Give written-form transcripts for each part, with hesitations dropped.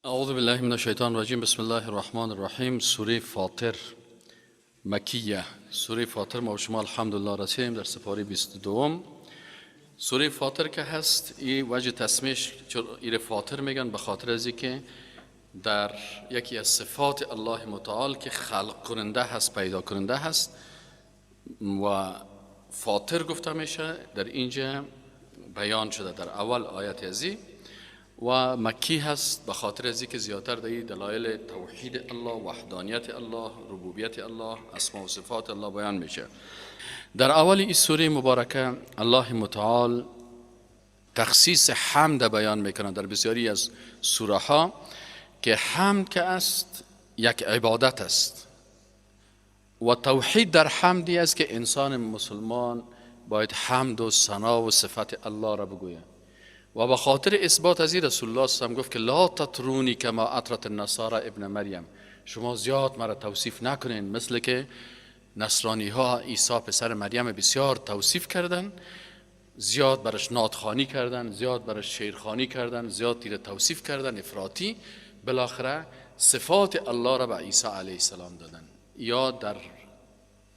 اعوذ بالله من الشیطان الرجیم. بسم الله الرحمن الرحیم. سوره فاطر مکیه. سوره فاطر ما و شما الحمدلله رسیدیم در سپاره 22. سوره فاطر که هست این وجه تسمیش ایره فاطر میگن به خاطر از که در یکی از صفات الله متعال که خلق کننده هست، پیدا کننده هست و فاطر گفته میشه، در اینجا بیان شده در اول آیت ازی. و مکی هست به خاطر از که زیادتر در دلایل توحید الله، وحدانیت الله، ربوبیت الله، اسماء و صفات الله بیان میشه. در اول این سوره مبارکه الله متعال تخصیص حمد بیان میکنه در بسیاری از سوره ها که حمد که است یک عبادت است و توحید در حمدی است که انسان مسلمان باید حمد و ثنا و صفت الله را بگوید. و به خاطر اثبات از این رسول الله صلی الله علیه و گفت که لا تطرونی کما اطرت النصارى ابن مریم، شما زیاد مرا توصیف نکنین مثل که نصرانی ها عیسی پسر مریم بسیار توصیف کردن، زیاد برش نعت‌خوانی کردن، زیاد برش شعرخوانی کردن، زیاد تیر توصیف کردن افراطی، بالاخره صفات الله را به عیسی علیه السلام دادن یا در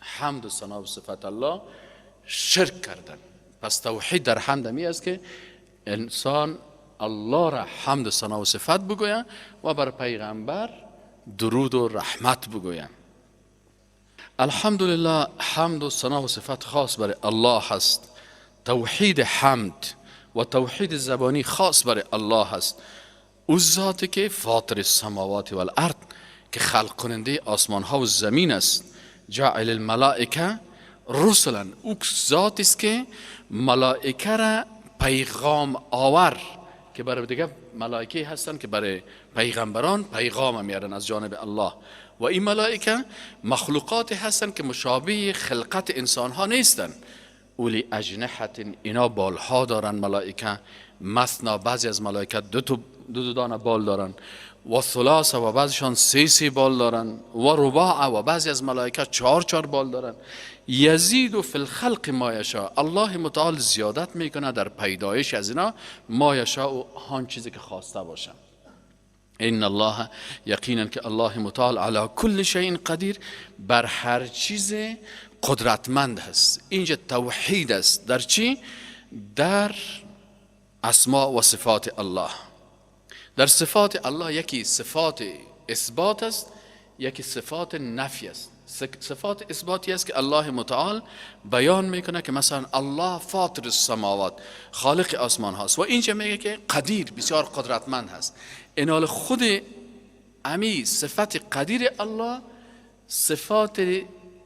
حمد و ثنا و صفت الله شرک کردن. پس توحید در حمد می است که انسان الله را حمد و ثنا و صفت بگوید و بر پیغمبر درود و رحمت بگوید. الحمدلله حمد و ثنا و صفت خاص بر الله هست. توحید حمد و توحید زبانی خاص بر الله هست. او ذاتی که فاطر السماوات والارض، که خلق کننده آسمان ها و زمین است، جاعل الملائکه رسلا، او ذاتی است که ملائکه را پیغام آور، که برای دیگه ملائکه هستند که برای پیغمبران پیغام میارن از جانب الله، و این ملائکه مخلوقات هستند که مشابه خلقت انسان ها نیستند. اولی اجنحة، اینا بالها دارن ملائکه، مثنا بعضی از ملائکه دو دو دانه بال دارن، و ثلاث و بعضیشان سه سه بال دارن، و رباع و بعضی از ملائکه چهار چهار بال دارن. یزید فی الخلق ما یشاء، الله متعال زیادت میکنه در پیدایش از اینا، ما یشاء و هان چیزی که خواسته باشه. ان الله، یقینا که الله متعال علی کل شیء قدیر، بر هر چیز قدرتمند هست. اینجا توحید است در چی؟ در اسماء و صفات الله. در صفات الله یکی صفات اثبات است، یکی صفات نفی است. صفات اثباتی است که الله متعال بیان میکنه که مثلا الله فاطر السماوات، خالق آسمان هاست، و اینجا میگه که قدیر، بسیار قدرتمند هست. اینال خود امی صفت قدیر الله صفات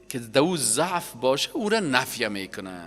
که دو ضعف باشه او را نفی میکنه.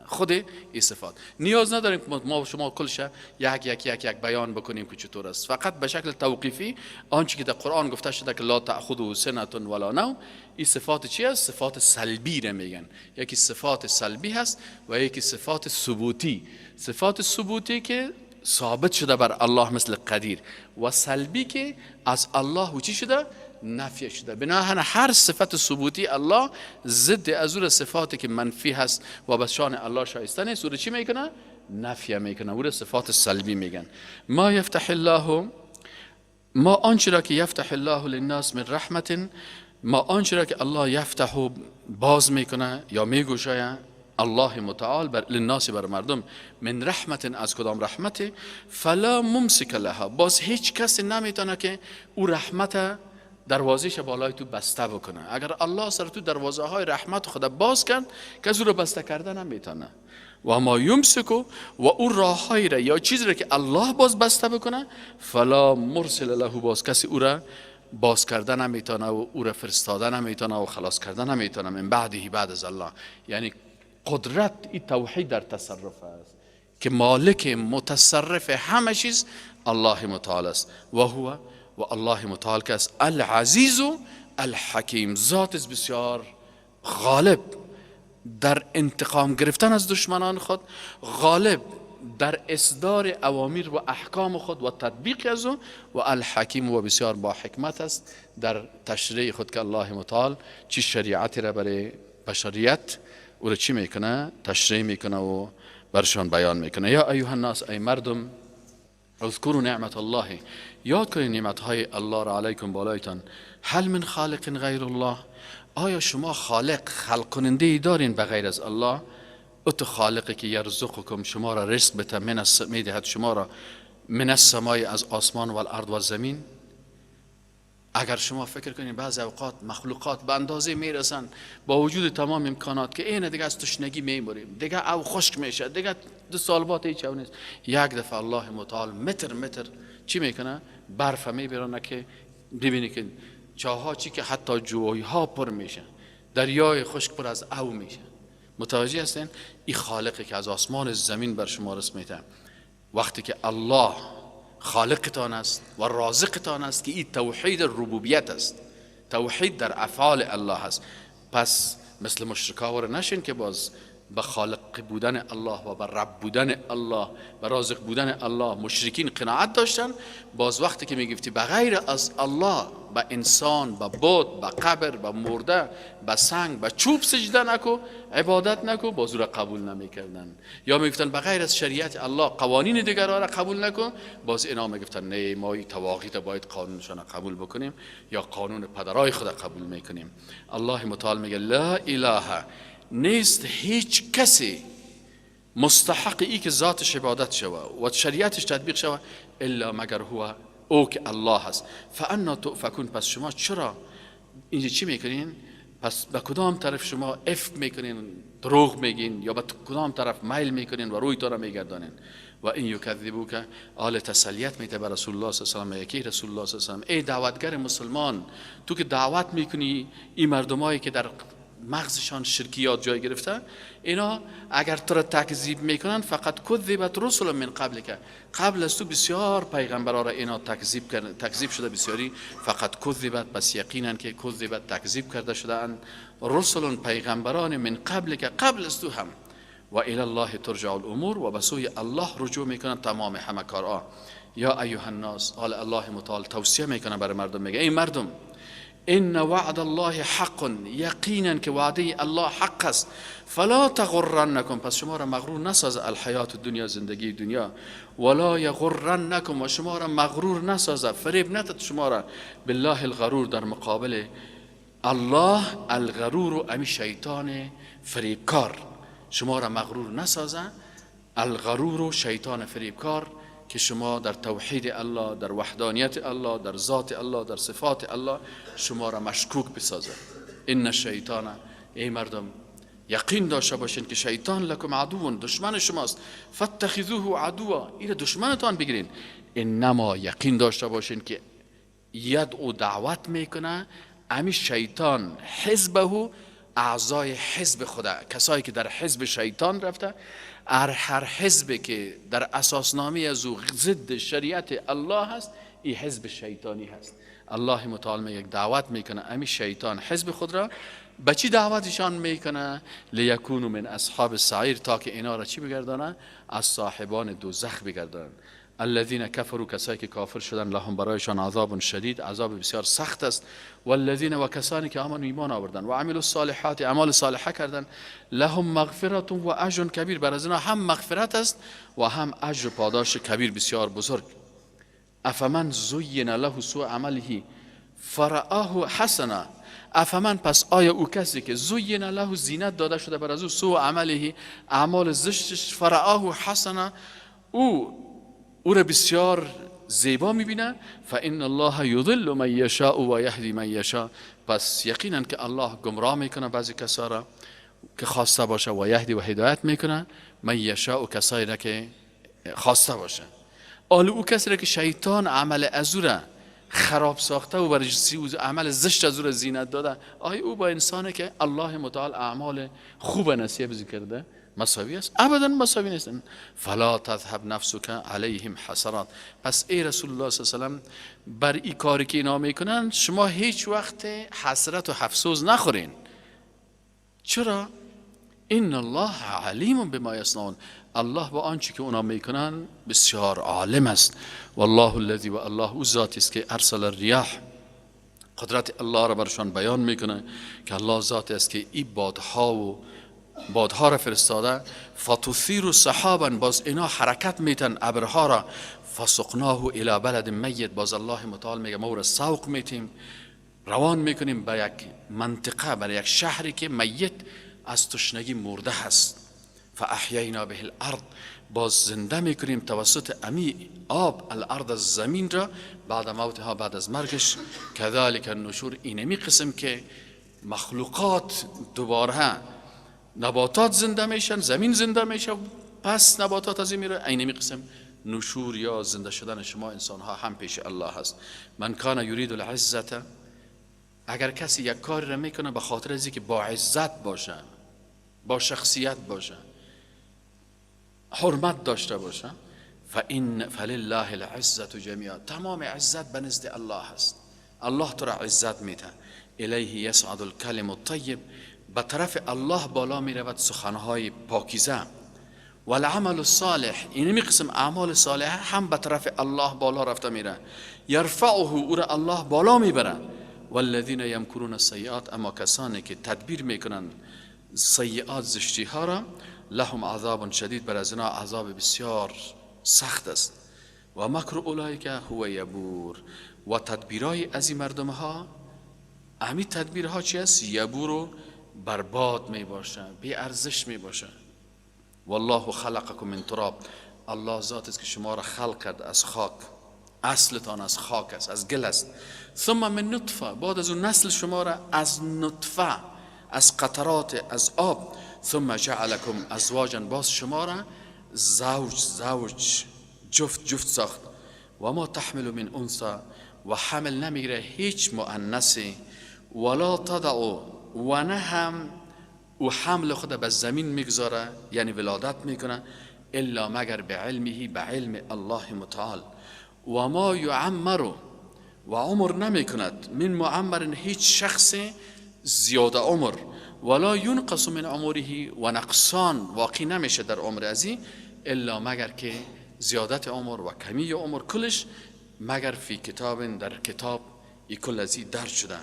خود این صفات نیاز نداریم که ما شما کلش یک یک یک یک بیان بکنیم که چطور است. فقط به شکل توقیفی آنچه که در قرآن گفته شده که لا تأخذه سنة ولا نوم، این صفات چی است؟ صفات سلبی را میگن. یکی صفات سلبی هست و یکی صفات ثبوتی. صفات ثبوتی که ثابت شده بر الله مثل قدیر، و سلبی که از الله و چی شده؟ نفی شده. بنابراین هر صفت ثبوتی الله ضد از اون صفاتی که منفی هست و به شان الله شایسته نیست، او چی میکنه؟ نفی میکنه. او صفات سلبی میگن. ما یفتح الله، ما آنچه را که یفتح الله للناس من رحمت، ما آنچه را که الله یفتح باز میکنه یا میگشاید الله متعال بر للناس بر مردم، من رحمت از کدام رحمت، فلا ممسک لها، باز هیچ کسی نمیتونه که او رحمت دروازهش بالای تو بسته بکنه. اگر الله سر تو دروازه های رحمت خدا باز کرد، کسی او رو بسته کرده نمیتونه. و ما یمسکو، و او راههایی را یا چیزی را که الله باز بسته بکنه، فلا مرسل له، باز کسی او را باز کرده نمیتونه و او را فرستاده نمیتونه و خلاص کرده نمیتونه. من بعده، بعد از الله. یعنی قدرت این توحید در تصرف است که مالک متصرف همه چیز الله متعال است. و هو، و الله متعال که است العزیز و الحکیم، ذات است بسیار غالب در انتقام گرفتن از دشمنان خود، غالب در اصدار اوامر و احکام خود و تطبیق از او، و الحکیم و بسیار با حکمت است در تشریع خود که الله متعال چی شریعتی را برای بشریت او را چی میکنه؟ تشریع میکنه و برشان بیان میکنه. یا ایها الناس، ای مردم، اذکروا نعمت الله، یاد کنید نعمت های الله را، علیکم بالایتان. هل من خالق غیر الله، آیا شما خالق خلق کننده ای دارین بغیر از الله؟ او تو خالقی که یرزقکم شما را رزق بده، من میدهد شما را، من السمای از آسمان و الارض و زمین. اگر شما فکر کنید بعض اوقات مخلوقات به اندازه میرسن با وجود تمام امکانات که اینه دیگه از تشنگی میموریم، دیگه او خشک میشه، دیگه 2 سال بعد هیچ او نیست، یک دفعه الله متعال متر متر چی میکنه؟ برف میبرانه که ببینی که چاها چی که حتی جویها پر میشه، دریای خشک پر از او میشه. متوجه هستین؟ این خالقی که از آسمان زمین بر شما رزق میده، وقتی که الله خالقتان است و رازقتان است که این توحید ربوبیت است، توحید در افعال الله است. پس مثل مشرکا ور نشین که باز به خالق بودن الله و به رب بودن الله و رازق بودن الله مشرکین قناعت داشتن. باز وقتی که میگفتی بغیر از الله به انسان، به بت، به قبر، به مرده، به سنگ، به چوب سجده نکو، عبادت نکو، باز او را قبول نمیکردن. یا میگفتن بغیر از شریعت الله قوانین دیگر را قبول نکن، باز اینا میگفتن نه ما این طواغیت باید قانونشان قبول بکنیم یا قانون پدرای خود قبول میکنیم. الله متعال میگه لا اله، نیست هیچ کسی مستحق ای که ذاتش عبادت شوه و شریعتش تطبیق شوه الا مگر هو، او که الله هست. فانا تؤفکون، پس شما چرا اینجا چی میکنین؟ پس به کدام طرف شما افک میکنین، دروغ میگین، یا به کدام طرف میل میکنین و روی تو را میگردانین؟ و این یکذبوک، آل تسلیت میده به رسول الله صلی الله علیه و سلم، یکی رسول الله صلی الله علیه و سلم، ای دعوتگر مسلمان، تو که دعوت میکنی این مردمایی که در مغزشان شرکیات جای گرفته، اینا اگر تو را تکذیب میکنن فقط کذبت رسل من قبلک، قبل از تو بسیار پیغمبرا را اینا تکذیب کردن، تکذیب شده بسیاری. فقط کذبت، پس یقینا که کذبت تکذیب کرده شده اند رسل پیغمبران من قبلک، قبل از تو هم. و الی الله ترجع الامور، و به سوی الله رجوع میکنن تمام همه کارها. یا ایها الناس، حال الله متعال توصیه میکنه برای مردم، میگه ای مردم ان وعد الله حق، یقینا که وعده الله حق است. فلا تغرنکم، پس شما را مغرور نسازه الحیات الدنیا، زندگی دنیا. ولا یغرنکم، و شما را مغرور نسازه، فریب نداد شما را بالله الغرور، در مقابل الله الغرور و امی شیطان فریبکار، شما را مغرور نسازه الغرور و شیطان فریبکار، که شما در توحید الله، در وحدانیت الله، در ذات الله، در صفات الله شما را مشکوک بسازه. ان الشیطان، ای مردم یقین داشته باشین که شیطان لکم عدو، دشمن شماست، فاتخذوه عدوا، این دشمنتان بگیرین. انما، یقین داشته باشین که یدعو، دعوت میکنه امی شیطان حزبه، اعضای حزب خدا، کسایی که در حزب شیطان رفته، هر حزبی که در اساسنامه از او ضد شریعت الله هست، این حزب شیطانی هست. الله متعال یک دعوت میکنه امی شیطان حزب خود را به چی دعوتشان میکنه؟ لیکونوا من اصحاب السعیر، تا که اینا را چی بگردانه؟ از صاحبان دوزخ بگردانن. الذین کفروا، کسایی که کافر شدن، لهم برایشان عذاب شدید، عذاب بسیار سخت است. والذین، و کسانی که آمنوا ایمان آوردن، و عملوا الصالحات، اعمال صالحه کردن، لهم مغفرة و اجر کبیر، بر از اینا هم مغفرت است و هم اجر پاداش کبیر بسیار بزرگ. افمن زین له سوء عمله فرآه حسنا، افمن، پس آیا او کسی که زین له، زینت داده شده بر از او، سوء عمله، اعمال زشتش، فرآه حسنا، او را بسیار زیبا میبینه، فان الله یضل من یشاء و یهدی من یشاء، پس یقینا که الله گمراه میکنه بعضی کسا را که خواسته باشه، و یهدی و هدایت میکنه، من یشاء و کسایی را که خواسته باشه. حالا او کسی را که شیطان عمل از او را خراب ساخته و برای عمل زشت از او را زینت داده، آیا او با انسانه که الله متعال اعمال خوب نصیب کرده مساوی است؟ ابدا مساوی نیستن. فلا تذهب نفسك علیهم حسرات، پس ای رسول الله صلی الله علیه و سلم بر این کاری که اینا میکنن شما هیچ وقت حسرت و افسوس نخورین. چرا؟ ان الله علیم بما یصنعون، الله با آنچه که اونا میکنن بسیار عالم است. والله الذی، و الله او ذاتی است که ارسل الریاح، قدرت الله را برشان بیان میکنه که الله ذات است که این بادها و بادها را فرستاده، فتثیر سحابا، باز اینا حرکت میتن ابرها را، فسقناه الی بلد میت، باز الله متعال میگه ما او را سوق میتیم، روان میکنیم به یک منطقه، به یک شهری که میت از تشنگی مرده هست. فاحیینا به الارض، باز زنده میکنیم توسط امی آب الارض از زمین را بعد موتها، بعد از مرگش. کذالک النشور، اینمی قسم که مخلوقات دوباره نباتات زنده میشن، زمین زنده میشه، پس نباتات از این میره، اینمی قسم نشور یا زنده شدن شما انسان ها هم پیش الله هست. من کان یرید العزت، اگر کسی یک کاری را میکنه به خاطر از اینکه با عزت باشه، با شخصیت باشه، حرمت داشته باشه، فان فلله العزت جمیعا، تمام عزت به نزد الله هست، الله تو را عزت میده. الیه یصعد الکلم الطیب، به طرف الله بالا میرود سخنهای پاکیزه. والعمل الصالح، اینمی قسم اعمال صالحه هم به طرف الله بالا رفته میره. یرفعه، او را الله بالا میبره. والذین یمکرون السیئات، اما کسانی که تدبیر میکنن سیئات، زشتی ها را، لهم عذاب شدید، بر از اینا عذاب بسیار سخت است. و مکر اولئک هو یبور، و تدبیرای از این مردم ها، امی تدبیرها چی است؟ یبور و برباد می باشه، بی ارزش می باشه. والله خلقکم من تراب، الله ذات است که شما را خلق کرد از خاک، اصلتان از خاک است، از گل است. ثم من نطفه، بعد از اون نسل شما را از نطفه، از قطرات، از آب. ثم جعلکم ازواجا، باز شما را زوج زوج، جفت جفت ساخت. و ما تحمل من انثی، و حمل نمیگیره هیچ مؤنثی، ولا تضع، و نه هم او حمل خود به زمین میگذاره، یعنی ولادت میکنه، الا مگر به علمه، به علم الله متعال. و ما یعمر، و عمر نمیکند، من معمر، هیچ شخص زیاده عمر، ولا ینقص من عمره، و نقصان واقع نمیشه در عمر ازی، الا مگر که زیادت عمر و کمی عمر کلش مگر فی کتاب، در کتاب ای کل ازی درج شده.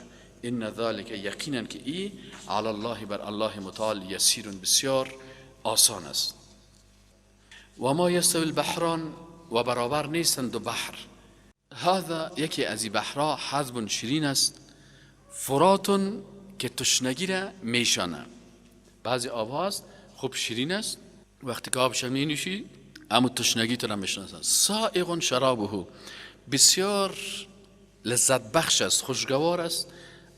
ان ذلک، یقینا که ای علی الله، بر الله متعال، یسیر، بسیار آسان است. و ما یستوی البحران، و برابر نیستند دو بحر. هذا، یکی از این بحرها عذب شیرین است، فرات، که تشنگی را میشانه. بعضی آب هاست خوب شیرین است، وقتی که آبش می نوشی اما تشنگی تو را میشناسن. سائغ شرابه، بسیار لذت بخش است، خوشگوار است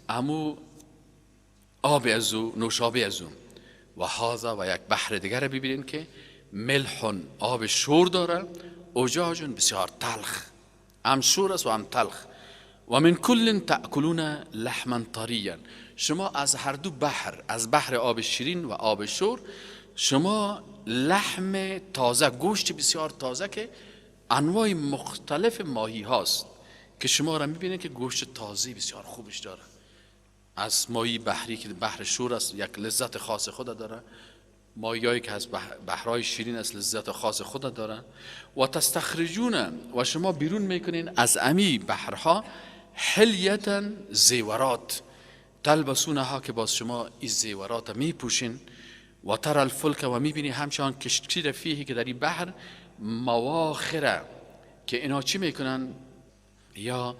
امو آب از او، نوشابه از او. و هذا، و یک بحر دیگر ببینین که ملح، آب شور داره، اجاج، بسیار تلخ، هم شور است و هم تلخ. و من کل تأکلون لحما طریا، شما از هر دو بحر، از بحر آب شیرین و آب شور، شما لحم تازه، گوشت بسیار تازه که انواع مختلف ماهی هاست که شما را میبینید که گوشت تازه بسیار خوبش داره. از ماهی بحری که بحر شور است یک لذت خاص خود داره، ماهیایی که از بحرای شیرین است لذت خاص خود داره. و تستخرجون، و شما بیرون میکنین از امی بحرها، حلیة، زیورات، تلبسونها، که باز شما این زیورات میپوشین. و تری الفلک، و میبینی همچنان کشتی، فیه، که در این بحر، مواخره، که اینا چی میکنن؟ یا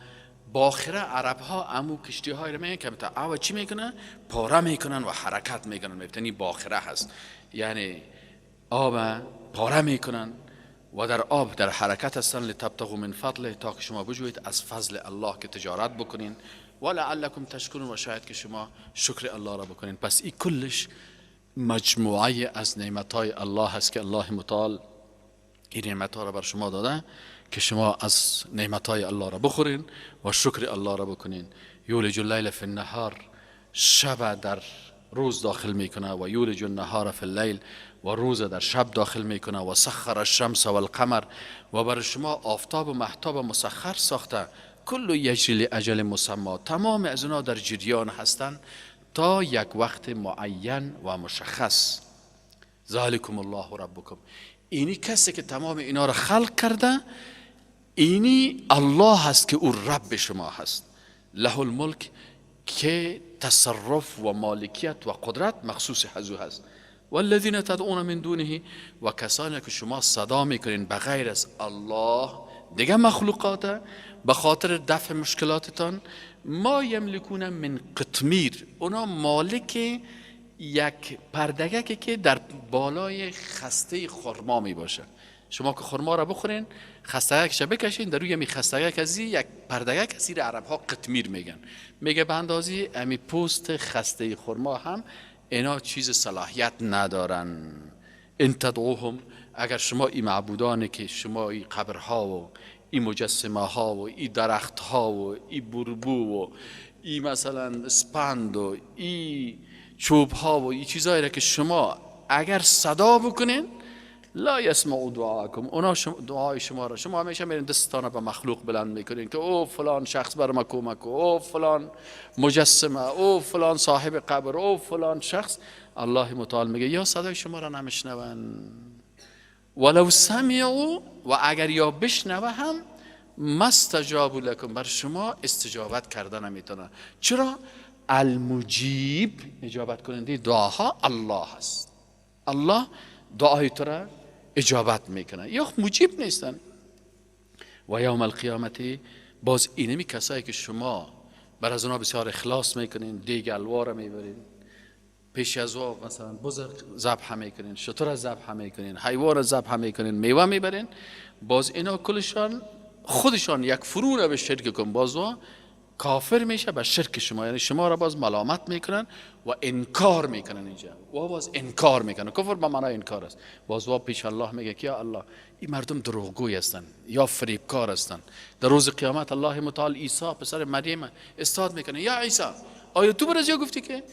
باخره عرب ها امو کشتی های رو میگن که او چی میکنن؟ پاره میکنن و حرکت میکنن، میفتنی باخره هست، یعنی آب پاره میکنن و در آب در حرکت هستن. لتبتغوا من فضله، تا که شما بجوید از فضل الله که تجارت بکنین. و لعلکم تشکرون، و شاید که شما شکر الله را بکنین. پس این کلش مجموعه از نعمت های الله هست که الله متعال این نعمت ها را بر شما داده که شما از نعمت های الله را بخورین و شکر الله را بکنین. یولج اللیل فی النهار، شب در روز داخل میکنه، و یولج النهار فی اللیل، و روز در شب داخل میکنه. و سخر الشمس والقمر، و بر شما آفتاب و مهتاب مسخر ساخته. کل یجری لاجل مسمی، تمام از اونا در جریان هستند تا یک وقت معین و مشخص. ذلکم الله ربکم، اینی کسی که تمام اینا را خلق کرده، اینی الله هست که او رب شما هست. له الملک، که تصرف و مالکیت و قدرت مخصوص ازو هست. والذین تدعون من دونه، و کسانی که شما صدا میکنین بغیر از الله، دیگه مخلوقات به خاطر دفع مشکلاتتان. ما یملکون من قطمیر، اونا مالک یک پردگکی که در بالای خسته خرما می باشه. شما که خرما را بخورین خستگکش بکشین، در روی می خستگک ازی یک پردگک از عرب ها قطمیر میگن. میگه به اندازی امی پوست خسته خرما هم اینا چیز صلاحیت ندارن. ان تدعوهم، اگر شما این معبودانی که شما این قبرها و این مجسمه ها و این درخت ها و این بربو و این مثلا اسپند و این چوب ها و این چیزهایی را که شما اگر صدا بکنین، لا یسمعوا دعاکم، اونا دعای شما را، شما همیشه میرین دستانه به مخلوق بلند میکنین که او فلان شخص بر ما کمک، او فلان مجسمه، او فلان صاحب قبر، او فلان شخص. الله متعال میگه یا صدای شما را نمیشنون، ولو سمعوا، و اگر یا بشنوه هم، ما استجابوا لکم، بر شما استجابت کرده نمیتونن. چرا؟ المجیب، اجابت کننده دعاها الله است. الله دعای تو را اجابت میکنه، یا مجیب نیستن. و یوم القیامت، باز اینمی کسایی که شما بر از اونا بسیار اخلاص میکنین، دیگ الوار میبرین پیش از او، مثلا بز ذبح میکنین، شتر ذبح میکنین، حیوان ذبح میکنین، میوه میبرین، باز اینا کلشان خودشان یک فرون به شرک کن، باز او کافر میشه به شرک شما، یعنی شما را باز ملامت میکنن و انکار میکنن اینجا، و باز انکار میکنن. کفر به معنای انکار است. باز وا پیش الله میگه که یا الله این مردم دروغگوی هستن یا فریبکار هستن. در روز قیامت الله متعال عیسی پسر مریم استاد میکنه، یا عیسی آیا تو برای گفتی که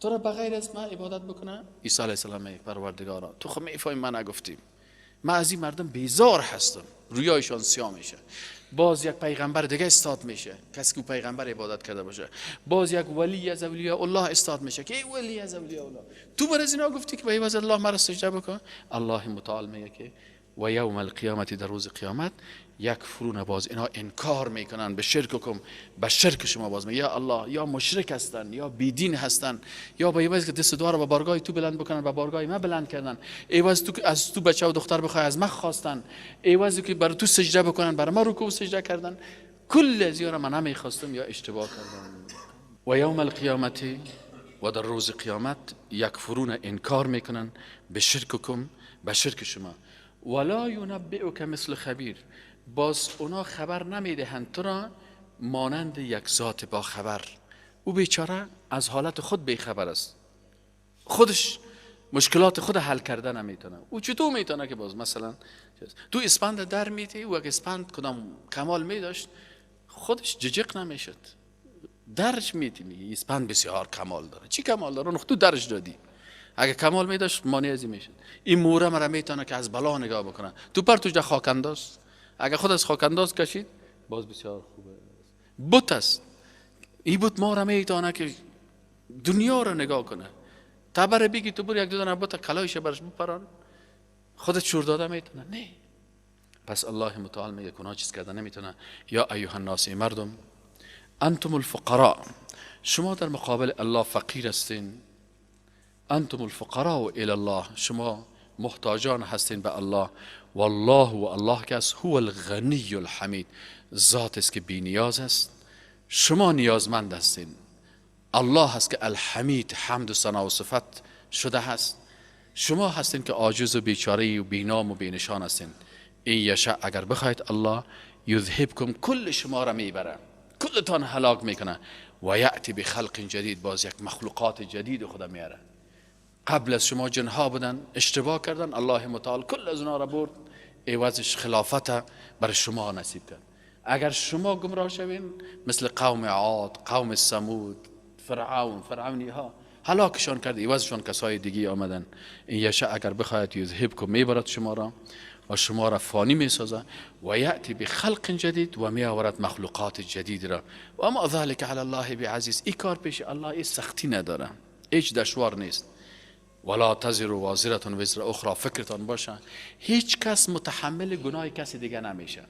تو را بغیر از من عبادت بکنه؟ عیسی علیه السلام میگه پروردگارا تو خب میفهمی من نگفتیم، من از این مردم بیزار هستم، رویایشان سیاه میشه. باز یک پیغمبر دیگه استاد میشه، کسی که پیغمبر عبادت کرده باشه. باز یک ولی از اولیاء الله استاد میشه که ای ولی از اولیاء الله تو بر از اینا گفتی که به عوض الله مرا سجده بکن. الله متعال میگه که و یوم القیامت، در روز قیامت یکفرون، باز اینا انکار میکنن به شرککم، به شرک شما. باز میگه یا الله یا مشرک هستن یا بیدین هستن، یا به عوض که دست دعا رو به بارگاه تو بلند بکنن به بارگاه ما بلند کردن، عوض تو از تو بچه و دختر بخوای از ما خواستن، عوض که بر تو سجده بکنن بر ما رکوع سجده کردن. کل از اینا من نمیخواستم یا اشتباه کردم. و یوم القیامت، و در روز قیامت یکفرون، انکار میکنن به شرککم، به شرک شما. ولا ینبئک مثل خبیر، باز اونا خبر نمیدهند تو را مانند یک ذات با خبر. او بیچاره از حالت خود بیخبر است، خودش مشکلات خود حل کرده نمیتونه. او چطور میتونه که باز مثلا تو اسپند در میدی، او اگه اسپند کدام کمال میداشت خودش ججق نمیشد، درش میدی، میگی اسپند بسیار کمال داره. چی کمال داره؟ اون تو درش دادی. اگه کمال میداشت مانع ازی میشد. این موره مرا میتونه که از بلا نگاه بکنه، تو پرتوش در خاک انداز، اگه خود از خاک انداز کشید باز بسیار خوبه. بت است، این بت ما را میتونه که دنیا را نگاه کنه. تبر بگی تو بر یک دو دانه بت کلایش برش بپران، خودت شور داده میتونه؟ نه. پس الله متعال میگه که چیز کرده نمیتونه. یا ایها الناس، مردم، انتم الفقراء، شما در مقابل الله فقیر هستین. انتم الفقراء الی الله، شما محتاجان هستین به الله. والله و الله که است، هو الغنی الحمید، ذات است که بی نیاز است، شما نیازمند هستین. الله هست که الحمید، حمد و ثنا و صفت شده هست. شما هستین که عاجز و بیچاره و بینام و بینشان هستین. این یشاء، اگر بخواید الله، یذهبکم، کل شما را میبره، کلتان هلاک میکنه. و یأتی بخلق جدید، باز یک مخلوقات جدید خدا میاره. قبل از شما جنها بودن، اشتباه کردن، الله متعال کل از اونا را برد، عوضش خلافت بر شما نصیب کرد. اگر شما گمراه شوین مثل قوم عاد، قوم ثمود، فرعون، فرعونی ها هلاکشان کرد، عوضشان کسای دیگه آمدن. این یشاء، اگر بخواهد، یذهبکم، میبرد شما را و شما را فانی میسازه. و یأتی بخلق جدید، و می آورد مخلوقات جدید را. و ما ذلک علی الله بعزیز، این کار پیش الله ای سختی نداره، هیچ دشوار نیست. ولا تزر وازرة وزر اخرى، فکرتان باشه هیچ کس متحمل گناه کسی دیگه نمیشه.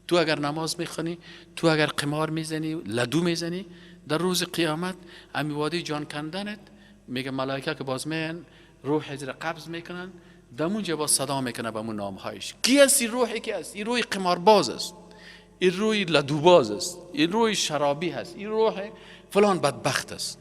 تو اگر نماز میخونی، تو اگر قمار میزنی، لدو میزنی، در روز قیامت امی وادی جان کندنت، میگه ملائکه که باز میان روح را قبض میکنن. دمونجا باز صدا میکنه به مون نامهایش. کی است این روحی که است؟ این روح قمارباز است، این روح لدوباز است، این روح شرابی هست، این روح فلان بدبخت است.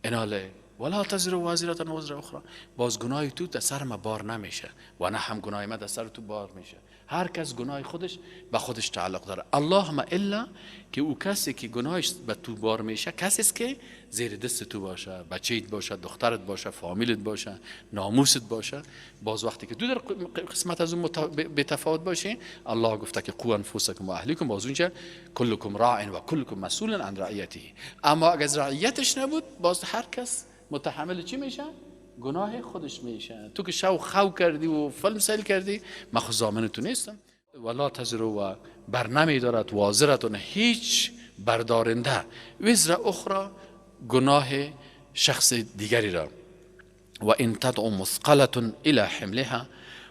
اناله ولا تزر وازرة وزر اخرى، باز گناه تو در سر ما بار نمیشه و نه هم گناه ما در سر تو بار میشه. هر کس گناه خودش به خودش تعلق داره. اللهم الا که او کسی که گناهش به تو بار میشه کسی است که زیر دست تو باشه، بچه‌ت باشه، دخترت باشه، فامیلت باشه، ناموست باشه. باز وقتی که تو در قسمت از اون به تفاوت باشی، الله گفته که قو انفسکم و اهلیکم، باز اونجا کلکم راع و کلکم مسئول عن رعیته. اما اگر از رعیتش نبود، باز هر کس متحمل چی میشه؟ گناه خودش میشه. تو که شو خو کردی و فیلم سیل کردی، من خود ضامن تو نیستم. ولا تزر و بر نمی دارد وازرتون، هیچ بردارنده، وزر اخرى، گناه شخص دیگری را. و ان تدعو مثقلة الى حملها،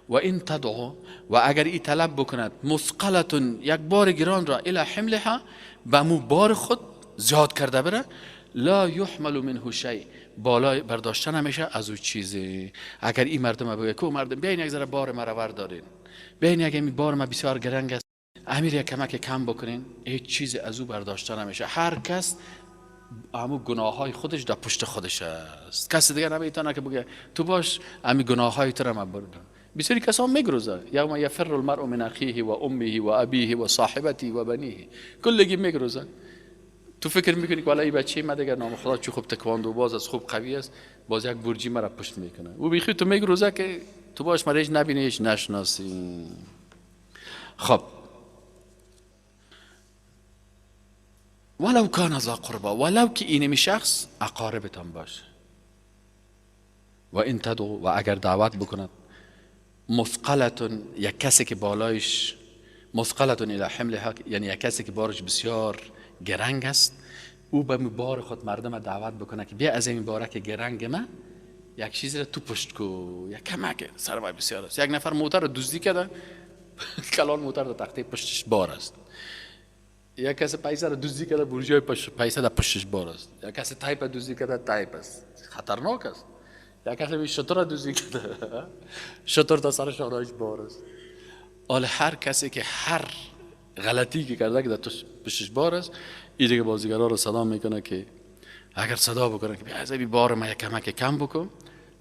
و ان تدعو، و اگر ای طلب بکند مثقلة، یک بار گران را، الى حملها، به مو بار خود زیاد کرده بره، لا یحمل منه شیء، بالای برداشته نمیشه از او چیزی. اگر این مردم بگه که مردم بیاین یک ذره بار مرا وردارین، بیاین یک این بار ما بسیار گرنگ است، امیر یک کمک کم بکنین، هیچ چیزی از او برداشته نمیشه. هر کس همو گناه های خودش در پشت خودش است. کسی دیگه نمیتونه که بگه تو باش امی گناه های تو را من بردم. بسیاری کسان میگروزه، یوم یفر المرء من اخیه و امه و ابیه و صاحبته و بنیه، کلگی میگروزه. تو فکر میکنی که والا این بچه ما دیگر نام خدا چه خوب تکواندو باز از خوب قوی است، باز یک برجی مرا پشت میکنه. او بیخی تو میگروزه که تو باش مرا هیچ نبینی، هیچ نشناسی. خب ولو کان ذا قربا، ولو که اینمی شخص اقاربتان باشه. و این تدعو، و اگر دعوت بکند مثقلتون، یک کسی که بالایش مثقلتون الی حملها، یعنی یک کسی که بارش بسیار گرنگ است، او به بار خود مردم دعوت بکنه که بیا از این باره که گرنگ ما یک چیزی را تو پشت کو، یک کمک سرمایه بسیار است. یک نفر موتر را دزدی کرده، کلان موتر در تخته پشتش بار است. یک کسی پیسه را دزدی کرده، برجای پیسه در پشتش بار است. یک کسی تایپ دزدی کرده، تایپ است، خطرناک است. یک کسی شتر را دزدی کرده، شتر تا سر شانه‌اش بار است. حالا هر کسی که هر غلطی که کرده که در پشتش بار است، این دیگه بازیگرا رو صدا میکنه که اگر صدا بکنه که بیا از این بار ما یک کمک کم بکن،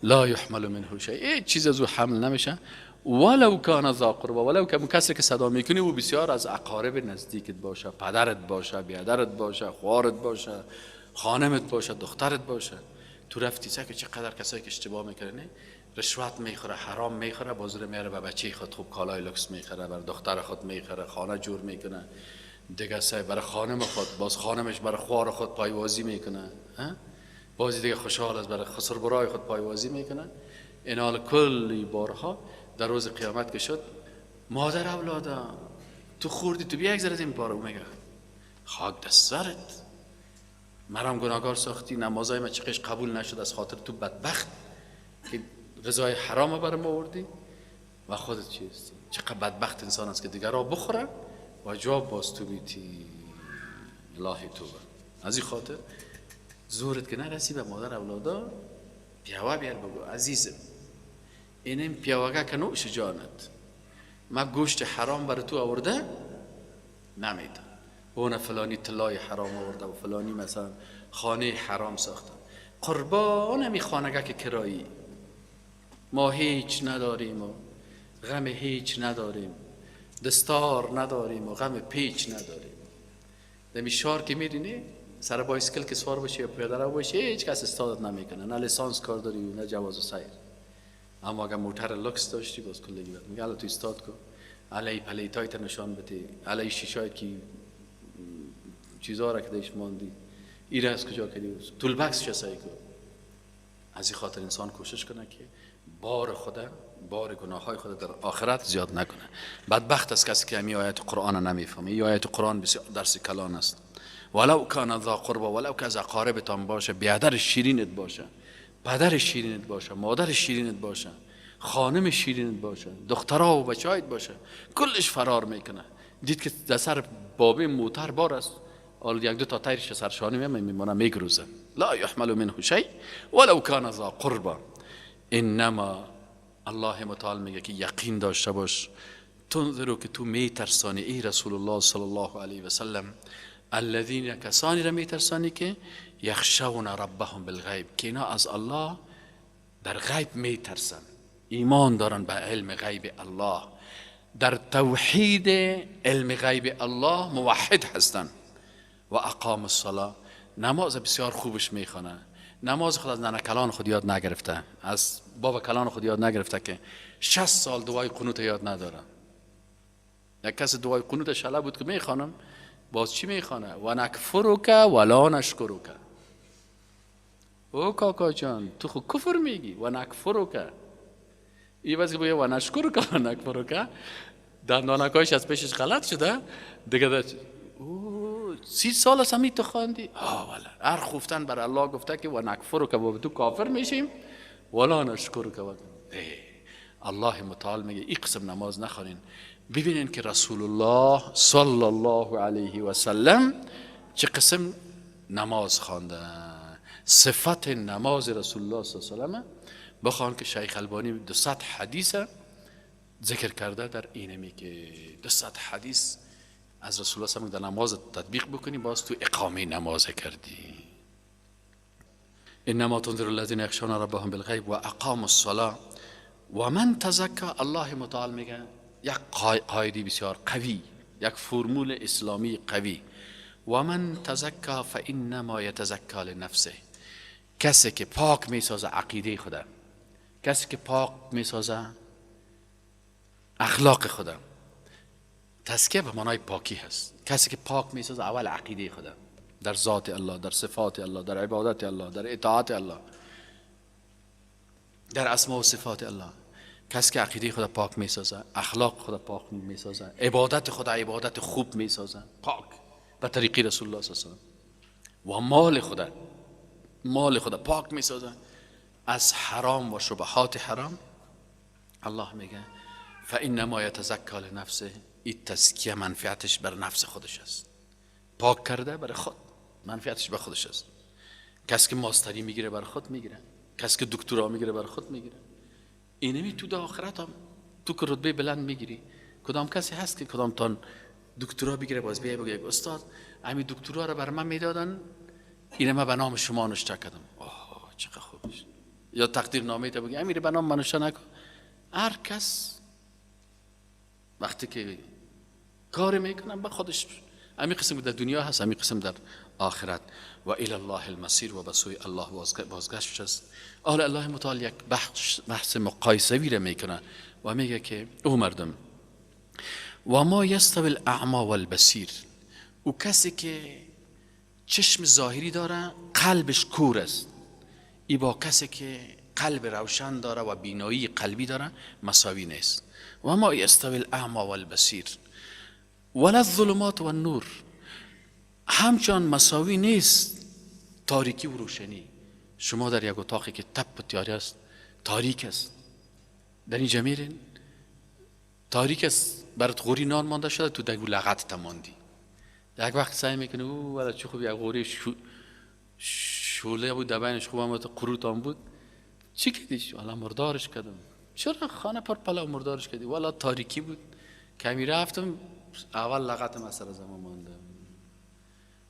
لا یحمل منه شیء، هیچ چیز از او حمل نمیشه. ولو کان ذا قربا، ولو که کسی که صدا میکنی او بسیار از اقارب نزدیکت باشه، پدرت باشه، بیادرت باشه، خوارت باشه، خانمت باشه، دخترت باشه. تو رفتی سه که چقدر کسایی که اشتباه میکنه، رشوت میخوره، حرام میخوره، باز رو میاره به بچه خود خوب کالای لوکس میخره، بر دختر خود میخره، خانه جور میکنه، دیگه سه برای خانم خود، باز خانمش برای خوار خود پایوازی میکنه، بازی دیگه خوشحال است برای خسر برای خود پایوازی میکنه. این حال کلی بارها در روز قیامت که شد، مادر اولادا تو خوردی، تو بیا یک ذره از این بار. او میگه خاک دست سرت، مرام گناهکار ساختی، نمازای من چقش قبول نشد از خاطر تو بدبخت که غذای حرام بر ما آوردی و خودت چی هستی؟ چقدر بدبخت انسان است که دیگرها بخوره و جواب باز تو بیتی. الهی توبه. از این خاطر زورت که نرسی به مادر اولادا، پیاوه بیار بگو عزیزم اینم پیاوه که نوش جانت، ما گوشت حرام بر تو آورده نمیدم، اون فلانی طلای حرام آورده و فلانی مثلا خانه حرام ساخته، قربان می خانگه که کرایی، ما هیچ نداریم و غم هیچ نداریم، دستار نداریم و غم پیچ نداریم. دمی شار که میرینی سر بایسکل که سوار باشی یا پیاده رو باشی، هیچ کس استادت نمیکنه، نه لیسانس کار داری نه جواز و سیر. اما اگر موتر لوکس داشتی باز کلگی بد میگه تو استاد کو، علی پلیتایت نشان بده، علی شیشایت که چیزا را که دیش ماندی ایره از کجا کردی، tool box چه سعی کو. از این خاطر انسان کوشش کنه که بار خود، بار گناه های خود در آخرت زیاد نکنه. بدبخت است کسی که همی آیت قرآن نمیفهمه. این آیت قرآن بسیار درس کلان است. ولو کان ذا قربا، ولو که از اقاربتان باشه، بیادر شیرینت باشه، پدر شیرینت باشه، مادر شیرینت باشه، خانم شیرینت باشه، دخترها و بچه‌هایت باشه، کلش فرار میکنه. دید که در سر بابه موتر بار است، حالا یک دو تا تیرش سرشانه میمونه میگروزه. لا یحمل منه شیء ولو کان ذا قربا انما الله متعال میگه که یقین داشته باش، تنذرو که تو میترسانی ای رسول الله صلی الله علیه و سلم، الذین کسانی را میترسانی که یخشون ربهم بالغیب، که اینا از الله در غیب میترسن، ایمان دارن به علم غیب الله، در توحید علم غیب الله موحد هستن. و اقام الصلاه، نماز بسیار خوبش میخوانه، نماز خود از ننه کلان خود یاد نگرفته، از بابا کلان خود یاد نگرفته که 60 سال دعای قنوت یاد نداره. یک کس دعای قنوت شله بود که میخوانم، باز چی میخوانه؟ و نکفرک ولا نشکرک. او کاکا جان تو خو کفر میگی، و نکفرک. ای بس که بگه و نشکرک و نکفرک، دندانکایش از پیشش غلط شده دیگه. او 30 سال از همی تو خواندی؟ والا هر خوفتن بر الله گفته که و نکفرک و تو کافر میشیم ولا نشکرک. الله متعال میگه این قسم نماز نخوانین. ببینین که رسول الله صلی الله علیه و سلم چه قسم نماز خوانده، صفت نماز رسول الله صلی الله علیه و سلم بخوان که شیخ البانی 200 حدیث ذکر کرده در اینمی که 200 حدیث از رسول الله صلی الله علیه و در نماز تطبیق بکنی، باز تو اقامه نماز کردی. انما تنذر الذین یخشون ربهم بالغیب و اقاموا الصلاه و من تزکا. الله متعال میگه یک قاعده بسیار قوی، یک فرمول اسلامی قوی، و من تزکا فانما یتزکا لنفسه. کسی که پاک میسازه عقیده خدا، کسی که پاک میسازه اخلاق خدا، تزکیه به معنای پاکی هست. کسی که پاک میسازه اول عقیده خدا در ذات الله، در صفات الله، در عبادت الله، در اطاعت الله، در اسما و صفات الله. کسی که عقیده خدا پاک میسازه، اخلاق خدا پاک میسازه، عبادت خدا عبادت خوب میسازه، پاک به طریقی رسول الله صلی الله علیه و سلم، و مال خدا، مال خدا پاک میسازه از حرام و شبهات حرام. الله میگه فانما یتزکی لنفسه، این تزکیه منفعتش بر نفس خودش است، پاک کرده برای خود، منفعتش به خودش است. کسی که ماستری میگیره بر خود میگیره، کسی که دکترا میگیره بر خود میگیره. اینمی تو در آخرت هم تو که رتبه بلند میگیری، کدام کسی هست که کدام تان دکترا بگیره باز بیای بگه استاد همین دکترا رو بر من میدادن، اینه من به نام شما نوشته کردم، آه چقدر خوبش. یا تقدیر نامه تا بگه امیر به نام من نوشته نکن. هر کس وقتی که کار میکنم به خودش، همین قسم در دنیا هست، همین قسم در آخرت. و الی الله المصیر، و به سوی الله بازگشت است. آل الله متعال یک بحث مقایسوی را میکنه و میگه که او مردم، و ما یستوی الاعمی والبصیر، او کسی که چشم ظاهری داره قلبش کور است، ای با کسی که قلب روشن داره و بینایی قلبی داره مساوی نیست. و ما یستوی الاعمی والبصیر ولا الظلمات والنور، همچنان مساوی نیست تاریکی و روشنی. شما در یک اتاقی که تپ و تیاره است، تاریک است، در اینجا میرین تاریک است، برات غوری نان مانده شده، تو دگو لغت تماندی. یک وقت سعی میکنی او ولی چه خوب یک غوری شوله بود در بینش، خوب هم قروت هم بود، چی کردیش؟ والا مردارش کردم. چرا خانه پر پلو مردارش کردی؟ والا تاریکی بود، کمی رفتم اول لغتم از سر زمان مانده.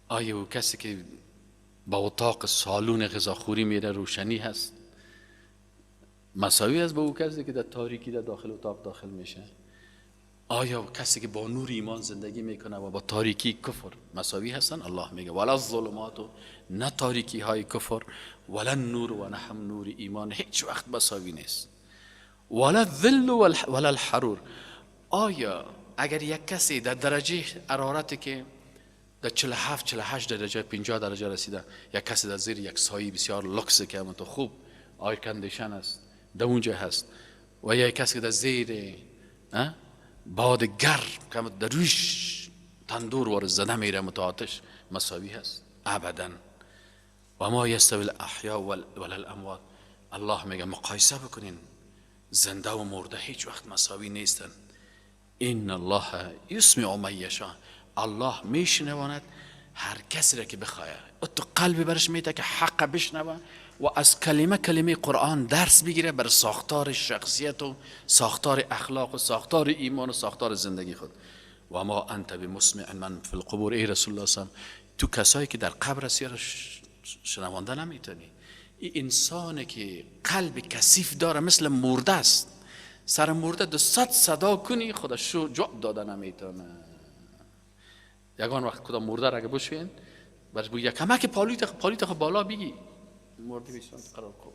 آیا او کسی که با اتاق سالون غذاخوری میره روشنی هست، مساوی است با او کسی که در تاریکی در داخل اتاق داخل میشه؟ آیا کسی که با نور ایمان زندگی میکنه و با تاریکی کفر مساوی هستن؟ الله میگه ولا الظلمات، نه تاریکی های کفر، ولا النور و نه هم نور ایمان، هیچ وقت مساوی نیست. ولا الظل ولا الحرور، آیا اگر یک کسی در درجه حرارتی که در 47 48 درجه 50 درجه رسیده، یک کسی در زیر یک سایه بسیار لکس که هم تو خوب air condition است در اونجا هست، و یک کسی که در زیر باد گرم که در رویش تندور وارد زده میره متعاتش، مساوی هست؟ ابدا. و ما یستوی الاحیاء ولا الاموات، الله میگه مقایسه بکنین زنده و مرده هیچ وقت مساوی نیستن. ان الله یسمع من یشاء، الله میشنواند هر کسی را که بخواه، تو قلبی برش میده که حق بشنوه و از کلمه کلمه قرآن درس بگیره بر ساختار شخصیت و ساختار اخلاق و ساختار ایمان و ساختار زندگی خود. و ما انت بمسمع من فی القبور. ای رسول الله صلی الله علیه و تو کسایی که در قبر هستی را شنوانده نمیتونی. این انسانی که قلب کثیف داره مثل مرده است، سر مرده 200 صدا کنی خودش جواب داده نمیتونه. یگان وقت کدام مرده را اگه بشوین برش بگی یک کمک پالیت خو بالا بگی، مرده بیشتر قرار کن،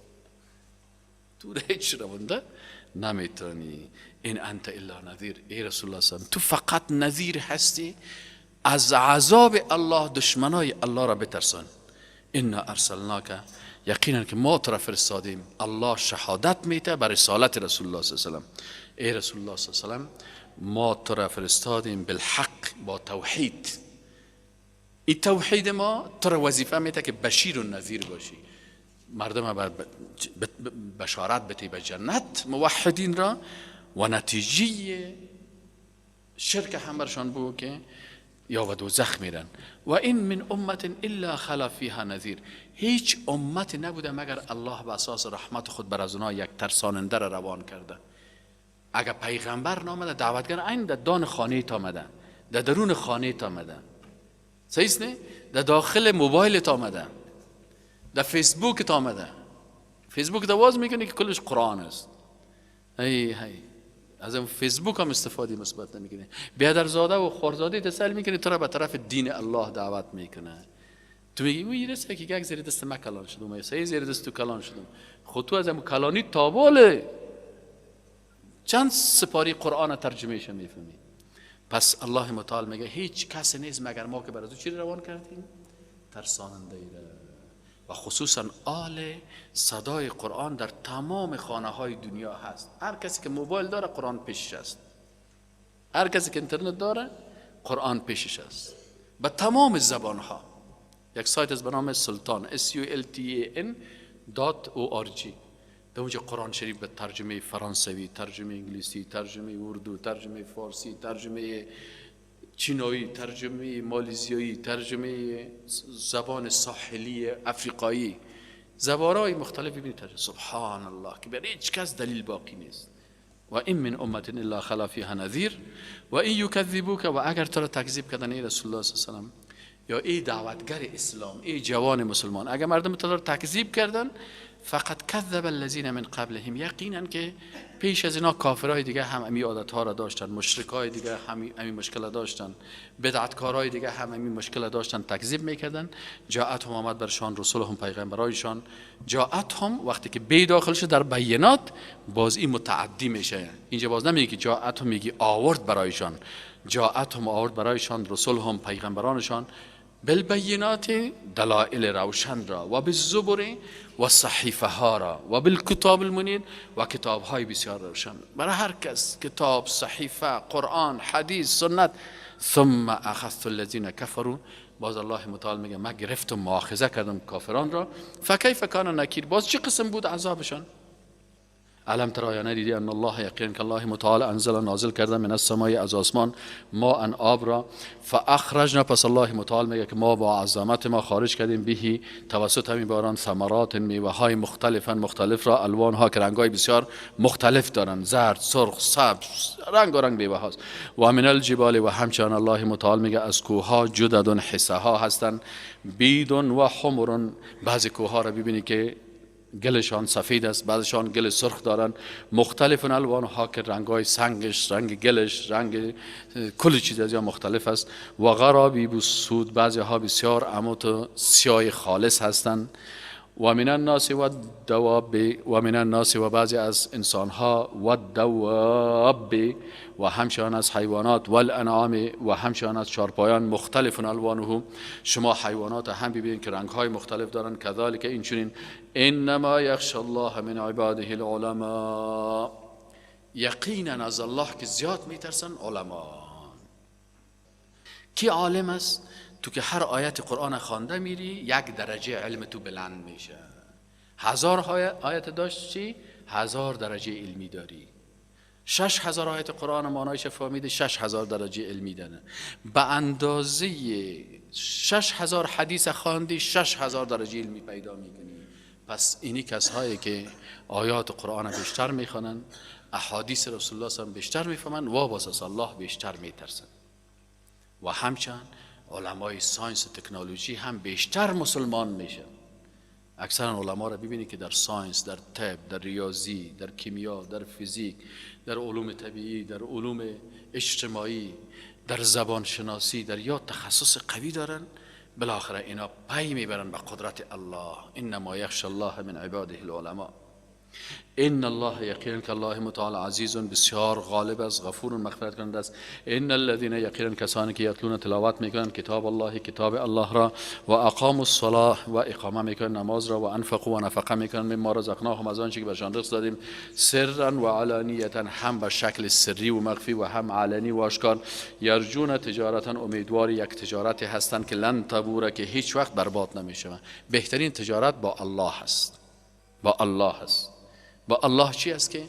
تو هیچ رونده نمیتونی. این انت الا نذیر. ای رسول الله صلی الله علیه و تو فقط نذیر هستی، از عذاب الله دشمنای الله را بترسان. انا ارسلناک، یقینا که ما تو را فرستادیم. الله شهادت میده بر رسالت رسول الله صلی الله علیه و سلم. ای رسول الله صلی الله علیه و سلم ما تو را فرستادیم بالحق، با توحید. این توحید ما تو را وظیفه میده که بشیر و نذیر باشی، مردم بر بشارت بتی به جنت موحدین را، و نتیجه شرک هم برشان بگو که یا و دوزخ میرن. و این من امت الا خلا فیها نذیر. هیچ امت نبوده مگر الله به اساس رحمت خود بر از اونها یک ترساننده را روان کرده. اگر پیغمبر نامده، دعوتگر این در دان خانه تا آمده، در درون خانه تا آمده، صحیح نه؟ در داخل موبایل تا آمده، در فیسبوک تا آمده. فیسبوک دواز میکنه که کلش قرآن است. ای هی از این فیسبوک هم استفاده مثبت نمیکنه. بیادرزاده و خورزاده تسل میکنه تو را به طرف دین الله دعوت میکنه. تو میگی میرسه که یک زیر دست ما کلان شدم، سه زیر دست تو کلان شدم. خود تو از ام کلانی تاباله چند سپاری قرآن ترجمهش میفهمی. پس الله متعال میگه هیچ کس نیست مگر ما که بر از او چی روان کردیم؟ ترساننده ای را. و خصوصا آل صدای قرآن در تمام خانه های دنیا هست. هر کسی که موبایل داره قرآن پیشش است، هر کسی که اینترنت داره قرآن پیشش است، به تمام زبان ها. یک سایت از به نام سلطان sultan.org، در اونجا قرآن شریف به ترجمه فرانسوی، ترجمه انگلیسی، ترجمه اردو، ترجمه فارسی، ترجمه چینایی، ترجمه مالیزیایی، ترجمه زبان ساحلی افریقایی، زبانهای مختلف ببینید ترجمه. سبحان الله که برای هیچ کس دلیل باقی نیست. و این من امت الا خلا فیها نذیر و این یکذبوک. و اگر تو را تکذیب کردن ای رسول الله صلی الله علیه و سلم، یا ای دعوتگر اسلام، ای جوان مسلمان، اگر مردم تو را تکذیب کردن، فقط کذب الذین من قبلهم، یقینا که پیش از اینا کافرای دیگه هم امی عادت‌ها را داشتن، مشرکای دیگه هم امی مشکل داشتن، بدعتکارای دیگه هم امی مشکل داشتن، تکذیب میکردن. جاءتهم آمد برشان رسولهم پیغمبرایشان. جاءتهم وقتی که بی داخل شد در بینات، باز این متعدی میشه. اینجا باز نمیگه که جاءتهم، میگی آورد برایشان. جاءتهم آورد برایشان رسولهم پیغمبرانشان، بالبینات دلائل روشن را، و بالزبر و صحیفه ها را، و بالکتاب المنیر و کتاب های بسیار روشن. برای هر کس کتاب، صحیفه، قرآن، حدیث، سنت. ثم اخذت الذین کفروا، باز الله متعال میگه من گرفتم، مؤاخذه کردم کافران را. فکیف کان نکیر، باز چه قسم بود عذابشان؟ الم تر، یا ندیدی ان الله، یقینا که الله متعال انزل نازل کرده من السماء از آسمان ما ان آب را، فاخرجنا، پس الله متعال میگه که ما با عظمت ما خارج کردیم بهی توسط همین باران ثمرات میوه های مختلفا مختلف را، الوان ها که رنگ های بسیار مختلف دارن، زرد، سرخ، سبز، رنگ و رنگ میوه هاست. و من الجبال، و همچنان الله متعال میگه از کوه ها جدد حصه ها هستند، بید و حمر. بعضی کوه ها را ببینی که گلشان سفید است، بعضشان گل سرخ دارن، مختلف الوان ها که رنگای سنگش، رنگ گلش، رنگ کل چیز از مختلف است. و غرابیب سود، بعضی ها بسیار عمود سیاه خالص هستند. و من الناس و الدواب، و من الناس و بعضی از انسان ها، و الدواب و همچنان از حیوانات، و الانعام و همچنان از چارپایان، مختلف الوانه. شما حیوانات هم ببینید که رنگ های مختلف دارن. کذالک این چنین، انما یخشى الله من عباده العلماء، یقینا از الله که زیاد میترسن علما. کی عالم است؟ تو که هر آیت قرآن خوانده میری یک درجه علم تو بلند میشه. 1000 آیت داشتی، 1000 درجه علمی داری. 6000 آیت قرآن معنایش فهمیده، 6000 درجه علمی داره. به اندازه 6000 حدیث خواندی، 6000 درجه علمی پیدا میکنی. پس اینی کسایی که آیات قرآن بیشتر میخوانند، احادیث رسول الله صلی بیشتر میفهمند و باز از الله بیشتر میترسند. و همچنان علمای science و تکنولوژی هم بیشتر مسلمان میشن. اکثرا علما را ببینید که در science، در طب، در ریاضی، در کیمیا، در فیزیک، در علوم طبیعی، در علوم اجتماعی، در زبان شناسی، در یا تخصص قوی دارن، بالاخره اینا پی میبرن به قدرت الله. انما یخشى الله من عباده العلماء. ان الله یقینا که الله متعال عزیز بسیار غالب است، غفور مغفرت کننده است. ان الذين یقینا کسانی که یتلون تلاوت میکنند کتاب الله، کتاب الله را، و اقاموا الصلاه و اقامه میکنند نماز را، و انفقوا و نفقه میکنند مما رزقناهم از آنچه که برشان رزق دادیم، سرا و علانیتا، هم به شکل سری و مخفی و هم علنی و آشکار، یرجون تجارتا، امیدوار یک تجارت هستند که لن تبور، که هیچ وقت برباد نمیشود. بهترین تجارت با الله است، با الله است. با الله چی است که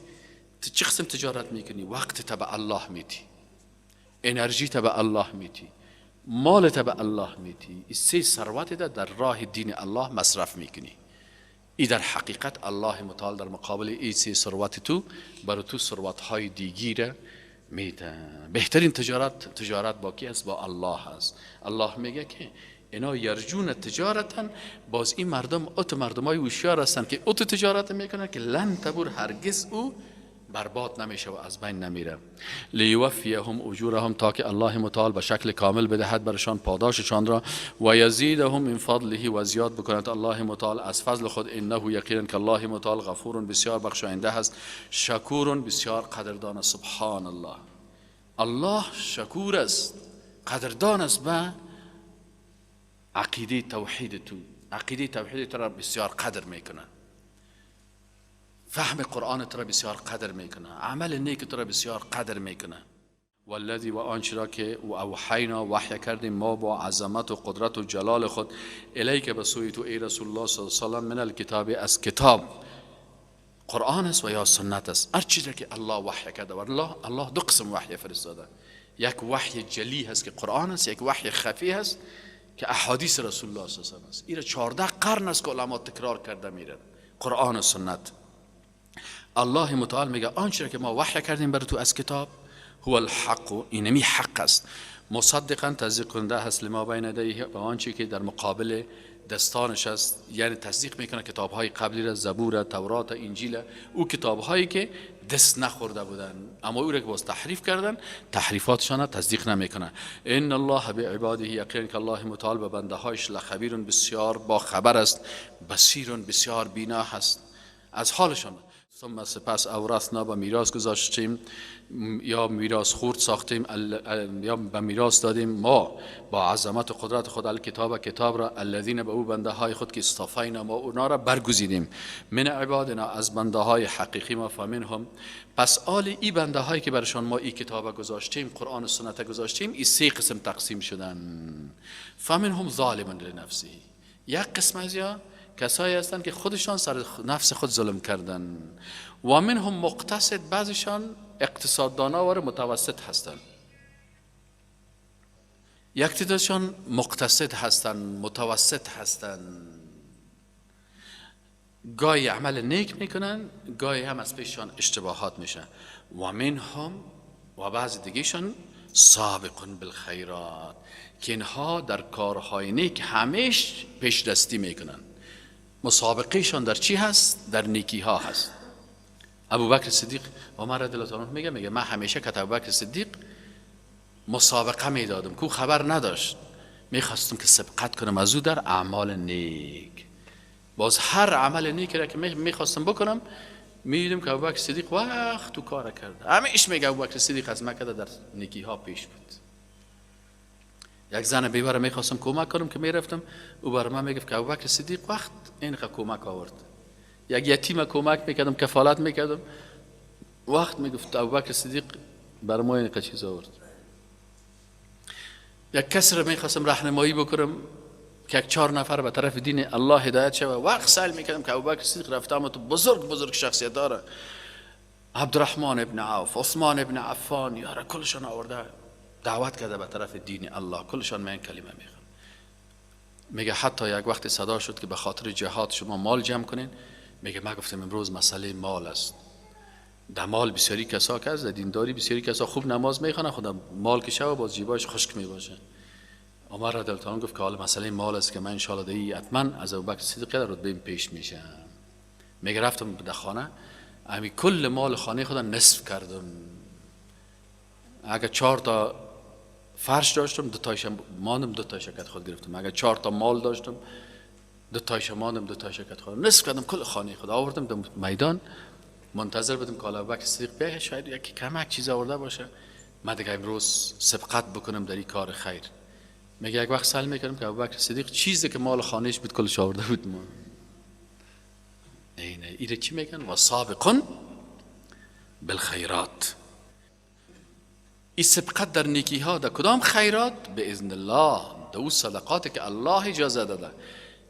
چه قسم تجارت میکنی؟ وقت تا به الله میتی، انرژی تا به الله میتی، مال تا به الله میتی. این سه ثروت در راه دین الله مصرف میکنی. ای در حقیقت الله متعال در مقابل این سه ثروت تو برای تو ثروت های دیگی میده. بهترین تجارت، تجارت با کی است؟ با الله است. الله میگه که اینا یرجون تجارتن، باز این مردم اوت مردمای هوشیار هستن که اوت تجارت میکنن که لن تبور، هرگز او برباد نمیشه و از بین نمیره. لیوفیهم اجورهم، تا که الله متعال به شکل کامل بدهد برشان پاداششان را، و یزیدهم من فضله، و زیاد بکند الله متعال از فضل خود. انه یقینا که الله متعال غفور بسیار بخشاینده است، شکور بسیار قدردان. سبحان الله، الله شکور است، قدردان است به عقیده توحید تو. عقیده توحید تو را بسیار قدر میکنه، فهم قرآن تو را بسیار قدر میکنه، عمل نیک تو را بسیار قدر میکنه. والذی، و آنچه را که و اوحینا، وحی کردیم ما با عظمت و قدرت و جلال خود، الیک، به سوی تو ای رسول الله صلی الله علیه و سلم، من الکتاب، از کتاب، قرآن است و یا سنت است، هر چیزی که الله وحی کرده. و الله دو قسم وحی فرستاده، یک وحی جلی هست که قرآن است، یک وحی خفی هست که احادیث رسول الله صلی الله علیه و سلم است. ایره 14 قرن است که علما تکرار کرده میرن قرآن و سنت. الله متعال میگه آنچه که ما وحی کردیم بر تو از کتاب، هو الحق، اینمی حق است، مصدقا، تصدیق کننده هست، لما بین یدیه، به آنچه که در مقابل دستانش است، یعنی تصدیق میکنه کتاب های قبلی را، زبور، تورات، انجیل، او کتاب هایی که دست نخورده بودن، اما او را که باز تحریف کردن، تحریفاتشان تصدیق نمیکنه. ان الله بعباده، یقینا که الله متعال به بنده هایش، لخبیر، بسیار با خبر است، بصیر، بسیار بینا هست از حالشان. ثم، سپس، اورثنا، به میراث گذاشتیم یا میراث خورد ساختیم یا به میراث دادیم ما با عظمت و قدرت خود، الکتاب، کتاب را، الذین، به او بنده های خود که اصطفینا، ما اونا را برگزیدیم، من عبادنا، از بنده های حقیقی ما. فمنهم، پس آل ای بنده هایی که برشان ما ای کتاب گذاشتیم، قرآن و سنت گذاشتیم، ای سه قسم تقسیم شدن. فمنهم ظالم لنفسه، یک قسم از یا کسایی هستند که خودشان سر نفس خود ظلم کردن. و منهم مقتصد، بعضیشان اقتصاددانا و متوسط هستند. یک تعدادشان مقتصد هستند، متوسط هستند، گاهی عمل نیک میکنن، گاهی هم از پیششان اشتباهات میشه. و منهم، و بعض دیگهشان، سابق بالخیرات، که اینها در کارهای نیک همیش پیش دستی میکنن. مسابقهشان در چی هست؟ در نیکی ها هست. ابوبکر صدیق، عمر رضی الله عنه میگه من همیشه که ابوبکر صدیق مسابقه میدادم کو خبر نداشت، میخواستم که سبقت کنم از او در اعمال نیک. باز هر عمل نیک را که میخواستم بکنم، میدیدم که ابوبکر صدیق وقت تو کار کرده. همیش میگه ابوبکر صدیق از مکه در نیکی ها پیش بود. یک زن بیوه را میخواستم کمک کنم که میرفتم، او بر من میگفت که ابوبکر صدیق وقت این کمک آورد. یک یتیم کمک میکردم، کفالت میکردم، وقت میگفت ابوبکر صدیق بر ما این چیز آورد. یک کسی را میخواستم راهنمایی بکنم که یک چهار نفر به طرف دین الله هدایت شوه، وقت سیل میکردم که ابوبکر صدیق رفته، تو بزرگ بزرگ شخصیت داره، عبدالرحمن ابن عوف، عثمان ابن عفان، یاره کلشان آورده، دعوت کرده به طرف دین الله، کلشان من کلمه میخوان. میگه حتی یک وقت صدا شد که به خاطر جهاد شما مال جمع کنین. میگه ما گفتم امروز مسئله مال است. در مال بسیاری کسا که از دینداری بسیاری کسا خوب نماز میخوانن، خدا مال که شوه باز جیباش خشک میباشه. عمر رضی الله عنه گفت که حالا مسئله مال است که من ان شاء الله دی حتما از ابوبکر صدیق در رتبه پیش میشم. میگه رفتم در خانه، امی کل مال خانه خودم نصف کردم. اگر 4 تا فرش داشتم 2 تایش ماندم، 2 تایش کت خود گرفتم. اگر 4 تا مال داشتم 2 تایش ماندم، 2 تایش کت خود نصف کردم، کل خانه خود آوردم در میدان. منتظر بودم که ابوبکر صدیق بیاید، شاید یکی کمک چیز آورده باشه، من دیگه امروز سبقت بکنم در این کار خیر. میگه یک وقت سأل میکردم که ابوبکر صدیق چیزی که مال خانهش بود کلش آورده بود. ما اینه ایره چی میگن؟ و سابقون بالخیرات. این سبقت در نیکی ها، در کدام خیرات؟ به اذن الله، در او صدقاتی که الله اجازه داده.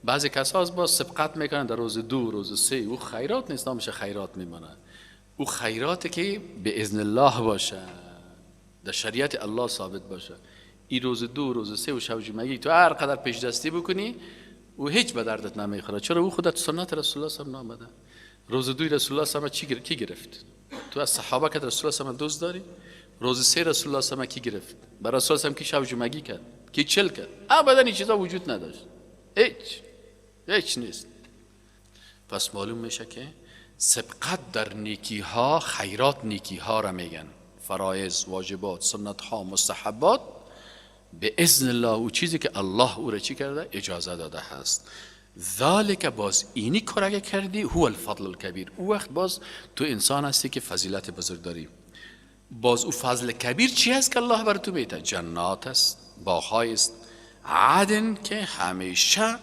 بعضی کسا از باز سبقت میکنن در روز 2 روز 3، او خیرات نیست، نامش خیرات میمانه. او خیراتی که به اذن الله باشه، در شریعت الله ثابت باشه. این روز 2 روز 3 و شب جمعگی تو هر قدر پیش دستی بکنی او هیچ به دردت نمیخوره. چرا؟ او خودت سنت رسول الله صلی الله علیه و آمده. روز 2 رسول الله صلی الله علیه و کی گرفت؟ تو از صحابه که رسول الله صلی الله علیه و دوست داری؟ روز 3 رسول الله صلی الله علیه و کی گرفت؟ بر رسول الله کی شب جمعگی کرد؟ کی چل کرد؟ ابدا این چیزا وجود نداشت، هیچ نیست. پس معلوم میشه که سبقت در نیکی ها، خیرات نیکی ها را میگن، فرایض، واجبات، سنت ها، مستحبات، به اذن الله، او چیزی که الله او را چی کرده؟ اجازه داده هست. ذالک باز اینی کار اگه کردی، هو الفضل الکبیر، او وقت باز تو انسان هستی که فضیلت بزرگ داری. باز او فضل کبیر چی هست که الله بر تو میده؟ جنات است، باغ‌های است، عدن که همیشه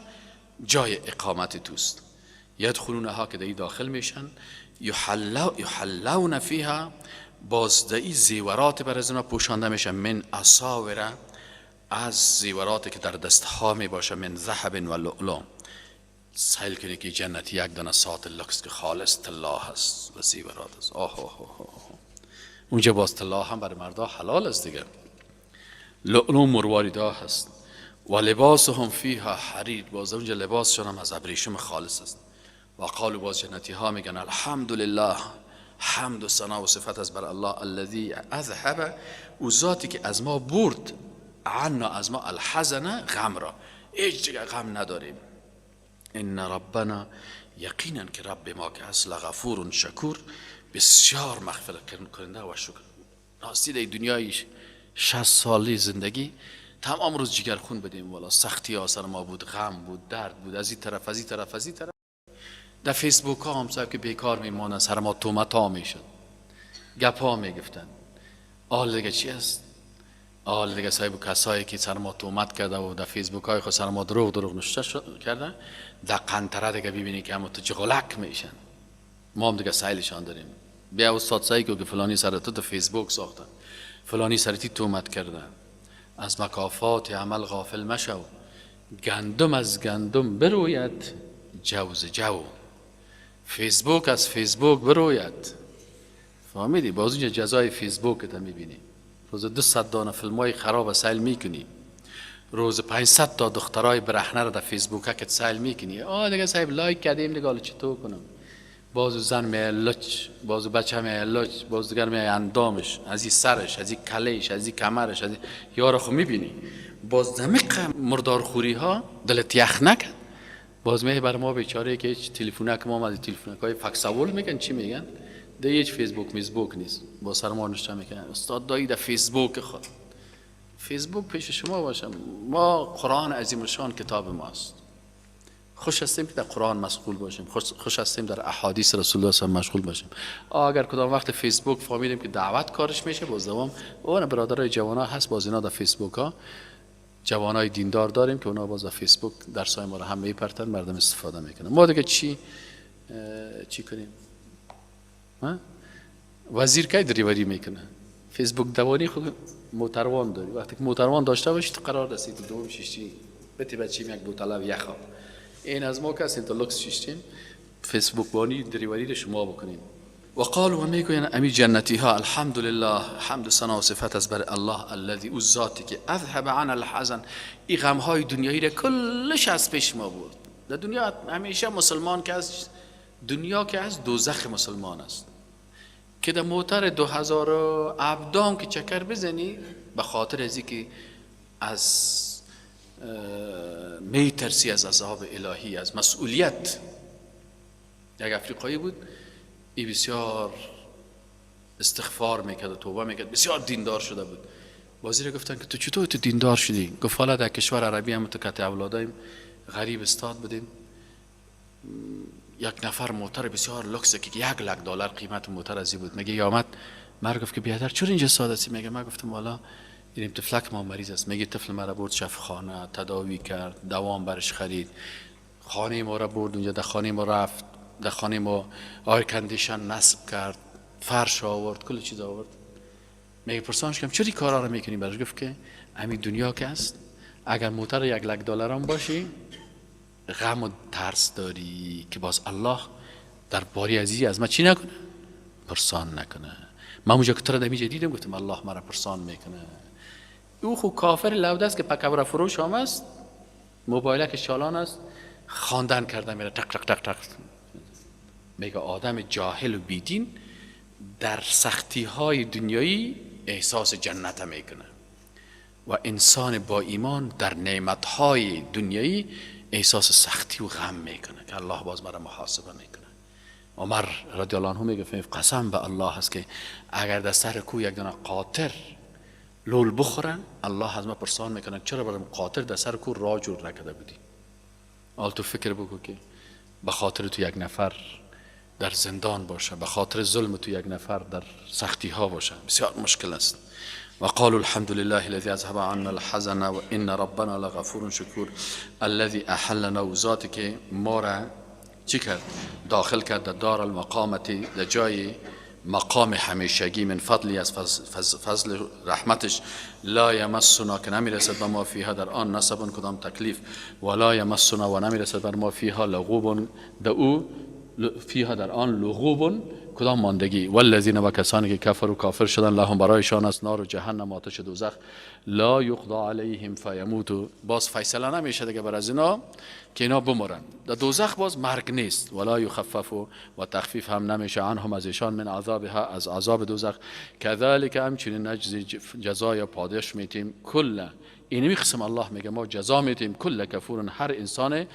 جای اقامت توست. یدخلونها که در داخل میشن، یحلون فیها، باز در زیورات بر از اونا پوشانده میشن، من اساور، از زیوراتی که در دستها می باشه، من ذهب و لؤلؤ. سیل کنی که جنتی یک دانه ساعت لکس که خالص طلا هست و زیورات است. آه آه آه آه. اونجا باز طلا هم برای مردا حلال است دیگه. لؤلؤ مرواریدا هست. و لباسهم فیها حریر، باز اونجا لباسشون هم از ابریشم خالص است. و قالوا، باز جنتی ها میگن الحمدلله، حمد و ثنا و صفت از بر الله، الذی اذهب، او ذاتی که از ما برد، عنا از ما، الحزن غم را، هیچ دیگه غم نداریم. ان ربنا، یقینا که رب ما که اصل غفور شکور، بسیار مغفرت کننده و شکر. راستی در دنیای 60 ساله زندگی تمام روز جگر خون بدیم، والا سختی ها سر ما بود، غم بود، درد بود، از این طرف از این طرف از این طرف. در فیسبوک ها هم صاحب که بیکار میمانند، سر ما تهمت ها میشد، گپ ها میگفتن. آل دیگه چی است؟ آل دیگه صاحب کسایی که سر ما تهمت کرده و در فیسبوک های خود سر ما دروغ نشته کرده، در قنطره دیگه ببینی که هم تو جغلک میشن. ما هم دیگه سیلشان داریم. بیا استاد سعی که فلانی سر تو فیسبوک ساختن، فلانی سر تی تهمت کرده. از مکافات عمل غافل مشو، گندم از گندم بروید جوز جو. فیسبوک از فیسبوک بروید. فهمیدی؟ باز اونجا جزای فیسبوک تا میبینی. روز 200 دانه فیلم های خراب سیل میکنی، روز 500 تا دخترای برهنه رو در فیسبوک که سیل میکنی. آه دیگه صاحب لایک کردیم دیگه، حالا چطور کنم؟ بازو زن می لچ، بازو بچه می لچ، باز دیگر می اندامش، از این سرش، از این کلیش، از این کمرش، از این یارو خو میبینی. باز دمیق مردارخوری ها دلت یخ نکن. باز می بر ما بیچاره که هیچ تلفنک ما از تلفنک های فکسول میگن چی میگن، ده هیچ فیسبوک میزبوک نیست. با سر ما نشته میکنن استاد دایی در فیسبوک خود. فیسبوک پیش شما باشم، ما قرآن عظیم الشان کتاب ماست. خوش هستیم که در قرآن مشغول باشیم، خوش هستیم در احادیث رسول الله صلی الله علیه و مشغول باشیم. اگر کدام وقت فیسبوک فهمیدیم که دعوت کارش میشه، باز دوام اون برادرای جوانا هست، باز اینا در فیسبوک ها جوانای دیندار داریم که اونا باز در فیسبوک درسای ما رو هم میپرتن، مردم استفاده میکنن. ما دیگه چی کنیم؟ ها؟ وزیر کی دریوری میکنه؟ فیسبوک دوانی خود موتروان داری. وقتی که موتروان داشته باشی تو قرار دستی تو دوم شیشتی بتی بچیم یک بوتلو یخا. این از ما کسی تو لوکس شیشتیم فیسبوک بانی دریوری رو شما بکنیم. و قالوا و میگوین امی جنتی ها الحمدلله، حمد و ثنا و صفت از بر الله الذی، او ذاتی که اذهب عن الحزن، این غم های دنیایی را کلش از پیش ما برد. در دنیا همیشه مسلمان که از دنیا که از دوزخ مسلمان است که در موتر 2017 که چکر بزنی به خاطر از که از میترسی از عذاب الهی، از مسئولیت. یک افریقایی بود، ای بسیار استغفار میکرد و توبه میکرد، بسیار دیندار شده بود. وزیر گفتن که تو چطور تو دیندار شدی؟ گفت حالا در کشور عربی هم تو کت اولادایم غریب استاد بودیم، یک نفر موتر بسیار لوکس که $100,000 قیمت موتر ازی بود، میگه آمد مرا گفت که بیادر چرا اینجا ساده هستی؟ میگه من گفتم والا این طفلک ما مریض است. میگه طفل مرا برد شفاخانه، تداوی کرد، دوام برش خرید، خانه ما را برد اونجا، در خانه ما رفت، در خانه ما air condition نصب کرد، فرش آورد، کل چیز آورد. میگه پرسانش کردم چرا این کارا رو میکنی؟ براش گفت که همین دنیا که است، اگر موتر $100,000 هم باشی غم و ترس داری که باز الله در باری ازی از ما چی نکنه؟ پرسان نکنه. من اونجا که تو را در دیدم گفتم الله مرا پرسان میکنه. او خو کافر لوده است که پکوره فروش هم است، موبایل که چالان است، خواندن کرده میره تق تق تق تق. میگه آدم جاهل و بیدین در سختی های دنیایی احساس جنت میکنه و انسان با ایمان در نعمت های دنیایی احساس سختی و غم میکنه که الله باز مرا محاسبه میکنه. عمر رضی الله عنه میگه قسم به الله هست که اگر در سر کو یک دانه قاطر لول بخورن، الله از ما پرسان میکنه چرا برام قاطر در سر کو راه جور نکرده بودی؟ حال تو فکر بکن که به خاطر تو یک نفر در زندان باشه، به خاطر ظلم تو یک نفر در سختی ها باشه، بسیار مشکل است. و قالوا الحمد لله الذي اذهب عنا الحزن و ان ربنا لغفور شکور الذي احلنا، و ذاتی که ما را چی کرد؟ داخل کرد در دار المقامت، در جای مقام همیشگی، من فضلی از فضل رحمتش، لا یمسنا که نمیرسد به ما فیها در آن نصب کدام تکلیف، ولا یمسنا و نمیرسد بر ما فیها لغوب، در او فیها در آن لغوب کدام ماندگی. والذین و کسانی که کفر و کافر شدن، لهم برایشان است نار و جهنم، آتش دوزخ، لا یقضا علیهم فیموتوا، باز فیصله نمیشه دیگه بر از اینا که اینا بمرن در دوزخ، باز مرگ نیست. ولا یخفف و تخفیف هم نمیشه عنهم از ایشان، من عذابها از عذاب دوزخ. کذالک همچنین نجزی جزا یا پاداش میتیم، کل اینمی قسم الله میگه ما جزا میتیم، کل کفور هر انسان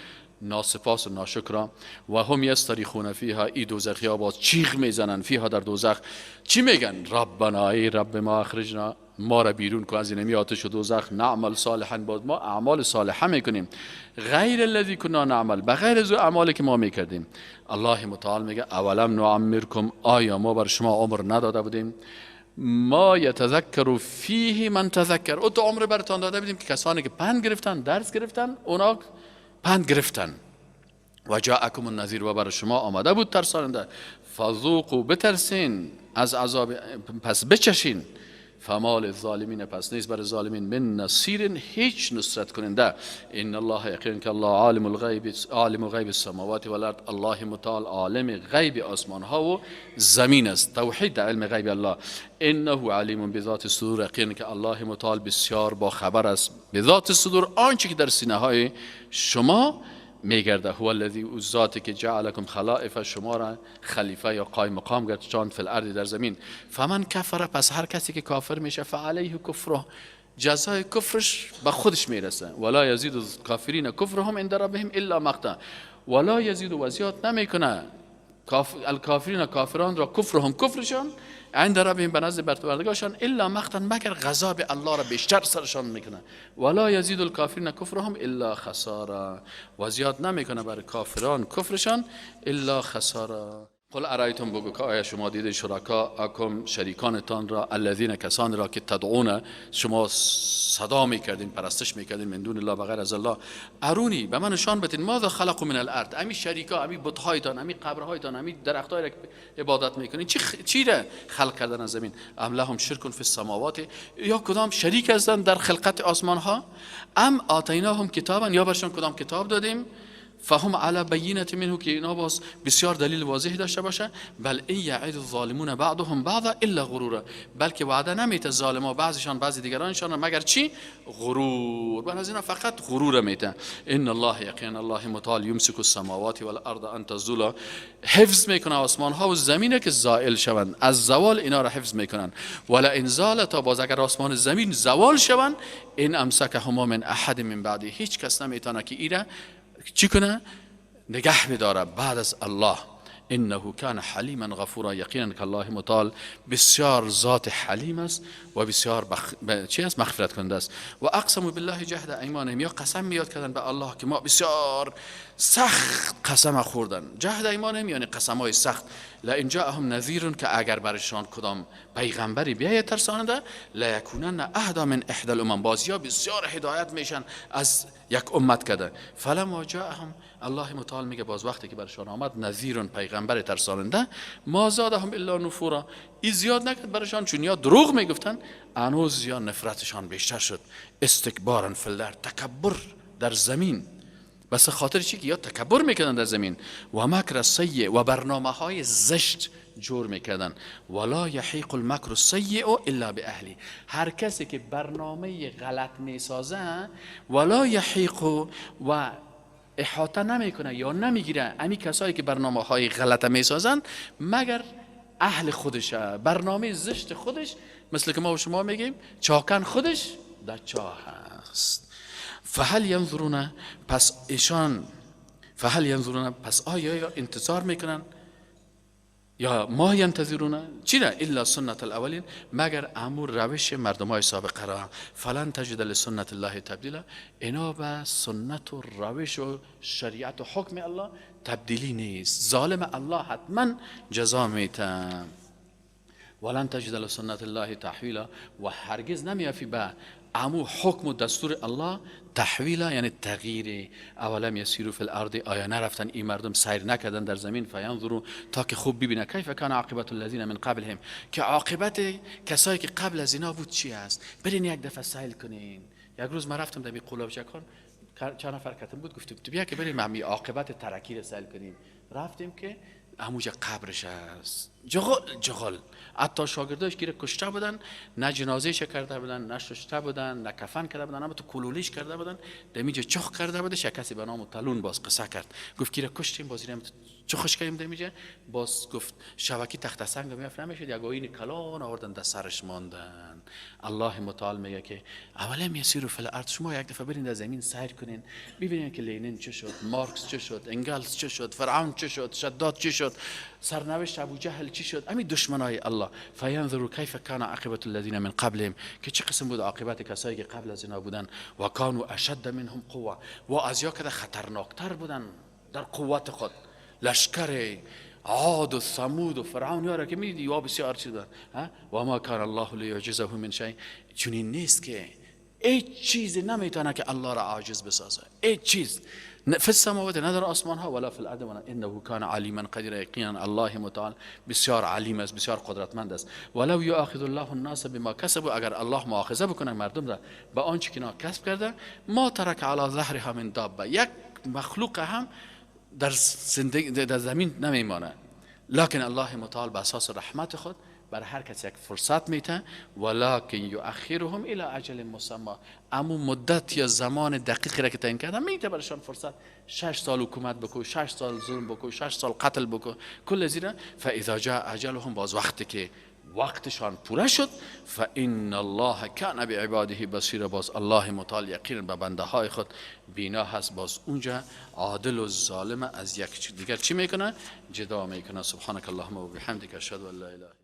ناسپاس و ناشکرا. و هم یستریخون فیها، ای دوزخی ها باز چیغ میزنن، فیها در دوزخ چی میگن؟ ربنا ای رب ما اخرجنا، ما را بیرون کن از اینمی آتش و دوزخ، نعمل صالحا، باز ما اعمال صالحه میکنیم، غیر الذی کنا نعمل، بغیر از اعمالی که ما میکردیم. الله متعال میگه اولم نعمرکم، آیا ما بر شما عمر نداده بودیم؟ ما یتذکر فیه من تذکر، او تو عمر برتان داده بودیم که کسانی که پند گرفتن، درس گرفتن، اونا پند گرفتن. و جاءکم النذیر، و بر شما آمده بود ترساننده. فذوقوا، بترسین از عذاب، پس بچشین. فما للظالمین، پس نیست بر ظالمین من نصیر، هیچ نصرت کننده. ان الله یقین که الله عالم الغیب، عالم غیب السماوات والارض، الله متعال عالم غیب آسمان ها و زمین است. توحید در علم غیب الله. انه علیم بذات الصدور، یقین که الله متعال بسیار با خبر است بذات الصدور، آنچه که در سینه های شما میگرده. هو الذی، او ذاتی که جعلکم خلائف، شما را خلیفه یا قایم مقام کرد چون فی الارض در زمین. فمن کفر، پس هر کسی که کافر میشه، فعلیه کفره، جزای کفرش به خودش میرسه. ولا یزید الکافرین کفرهم عند ربهم الا مقتا، ولا یزید و زیاد نمیکنه الکافرین کافران را، کفرهم کفرشان، عند ربهم به نزد پروردگارشان، الا مقتا مگر غضب الله را بیشتر سرشان میکنه. ولا یزید الکافرین کفرهم الا خسارا، و زیاد نمیکنه بر کافران کفرشان الا خسارا. قل ارایتم، بگو که آیا شما دیده شرکا اکم شریکانتان را، الذین کسان را که تدعون شما صدا میکردین، پرستش میکردین، من دون الله بغیر از الله، ارونی به من نشان بدین، ماذا خلقوا من الارض، امی شریکا، امی بتهایتان، امی قبرهایتان، امی درختهای را که عبادت میکنین، چی را خلق کردن از زمین؟ ام لهم شرک فی السماوات، یا کدام شریک هستند در خلقت آسمان ها؟ ام آتیناهم کتابا، یا برشان کدام کتاب دادیم؟ فهم علی بینة منه، که اینا باز بسیار دلیل واضح داشته باشه. بل ان یعد الظالمون بعضهم بعضا الا غرورا، بلکه وعده نمیته ظالما بعضشان بعضی دیگرانشان مگر چی؟ غرور. بل از اینا فقط غرور میته. ان الله یقینا الله متعال یمسک السماوات والارض ان تزولا، حفظ میکنه آسمان ها و زمینه که زائل شوند، از زوال اینا را حفظ میکنن. ولا ان زالتا، باز اگر آسمان زمین زوال شوند، ان امسکهما من احد من بعده، هیچ کس نمیتونه که ایره چی کنه؟ نگه بداره بعد از الله. انه کان حلیما غفورا، یقینا که الله متعال بسیار ذات حلیم است و بسیار چی است؟ مغفرت کننده است. و اقسم بالله جهد ایمانهم، یا قسم میاد کردن به الله که ما بسیار سخت قسم خوردن. جهد ایمانهم یعنی قسم های سخت. لئن جاءهم نذیر، که اگر برشان کدام پیغمبری بیاید ترساننده، لیکونن اهدی من احدی الامم، باز یا بسیار هدایت میشن از یک امت کده. فلما جاءهم، الله متعال میگه باز وقتی که برشان آمد نذیر، پیغمبر ترساننده، ما زادهم الا نفورا، ای زیاد نکرد برشان، چون یا دروغ میگفتن، هنوز یا نفرتشان بیشتر شد. استکبارا فی الارض، تکبر در زمین، بس خاطر چی که یا تکبر میکردن در زمین. و مکر السیء، و برنامه های زشت جور میکردن. ولا یحیق المکر السیء الا باهله، هر کسی که برنامه غلط میسازه، ولا یحیق و احاطه نمیکنه یا نمیگیره امی کسایی که برنامه های غلط میسازن مگر اهل خودشه، برنامه زشت خودش، مثل که ما و شما میگیم چاکن خودش در چاه هست. فهل ینظرون، پس ایشان، فهل ینظرون، پس آیا یا انتظار میکنن یا ما ینتظرون چی را؟ الا سنت الاولین، مگر امور روش مردم های سابقه را. فلن تجد لسنت الله تبدیلا، اینا به سنت و روش و شریعت و حکم الله تبدیلی نیست. ظالم الله حتما جزا میته. ولن تجد لسنت الله تحویلا، و هرگز نمیافی به امو حکم و دستور الله تحویلا، یعنی تغییر. اولم یسیروا فی الارض، آیا نرفتن این مردم سیر نکردن در زمین، فینظروا، تا که خوب ببینه، کیف کان عاقبت الذین من قبلهم، که عاقبت کسایی که قبل از اینا بود چی است. برین یک دفعه سیل کنین. یک روز ما رفتم در قلاب چکان، چند نفر کتم بود، گفتم تو بیا که بریم همی عاقبت ترکی را سیل کنیم. رفتیم که همونجا قبرش است، جغل جغل، حتی شاگرداش که کشته بودن، نه جنازهش کرده بودن، نه ششته بودن، نه کفن کرده بودن، اما تو کلولیش کرده بودن، دمیجا چخ کرده بوده. کسی به نام تلون باز قصه کرد، گفت کی را کشتیم، باز اینم چخش کردیم دمیجا. باز گفت شبکی تخت سنگ میافت نمیشد، یک آیین کلان آوردن در سرش ماندن. الله متعال میگه که اولم یسیروا فی الارض، شما یک دفعه برین در زمین سیر کنین، ببینین که لینین چه شد، مارکس چه شد، انگلس چه شد، فرعون چه شد، شداد چه شد، سرنوشت ابو جهل چی شد، امی دشمنای الله. فینظروا کیف کان عاقبت الذین من قبلهم، که چه قسم بود عاقبت کسایی که قبل از اینا بودن. و کانوا اشد منهم قوه، و از یا که خطرناکتر بودن در قوت خود. لشکر عاد و ثمود و فرعون یارا که میدیدی یا بسیار چیز بودن. و ما کان الله لیعجزه من شیء، چنین نیست که هیچ چیزی نمیتونه که الله را عاجز بسازه، هیچ چیز فی السماوات، نه در آسمان ها، ولا فی الارض، انه کان علیما قدیرا، یقینا الله متعال بسیار علیم است، بسیار قدرتمند است. ولو یؤاخذ الله الناس بما کسبوا، اگر الله مؤاخذه بکنه مردم را به آنچه که اینا کسب کرده، ما ترک علی ظهرها من دابه، یک مخلوق هم در زندگی در زمین نمیمانه. لکن الله متعال به اساس رحمت خود بر هر کس یک فرصت میته، ولکن یؤخرهم الی اجل مسمی، اما مدت یا زمان دقیقی را که تعیین کردن میته برشان فرصت. 6 سال حکومت بکو، 6 سال ظلم بکو، 6 سال قتل بکو، کل زیرا. فاذا جاء اجلهم، باز وقتی که وقتشان پوره شد، فان الله کان بعباده بصیرا، باز الله متعال یقینا به بنده های خود بینا هست. باز اونجا عادل و ظالم از یک دیگر چی میکنه؟ جدا میکنه. سبحانك اللهم و بحمدک، اشهد ان لا اله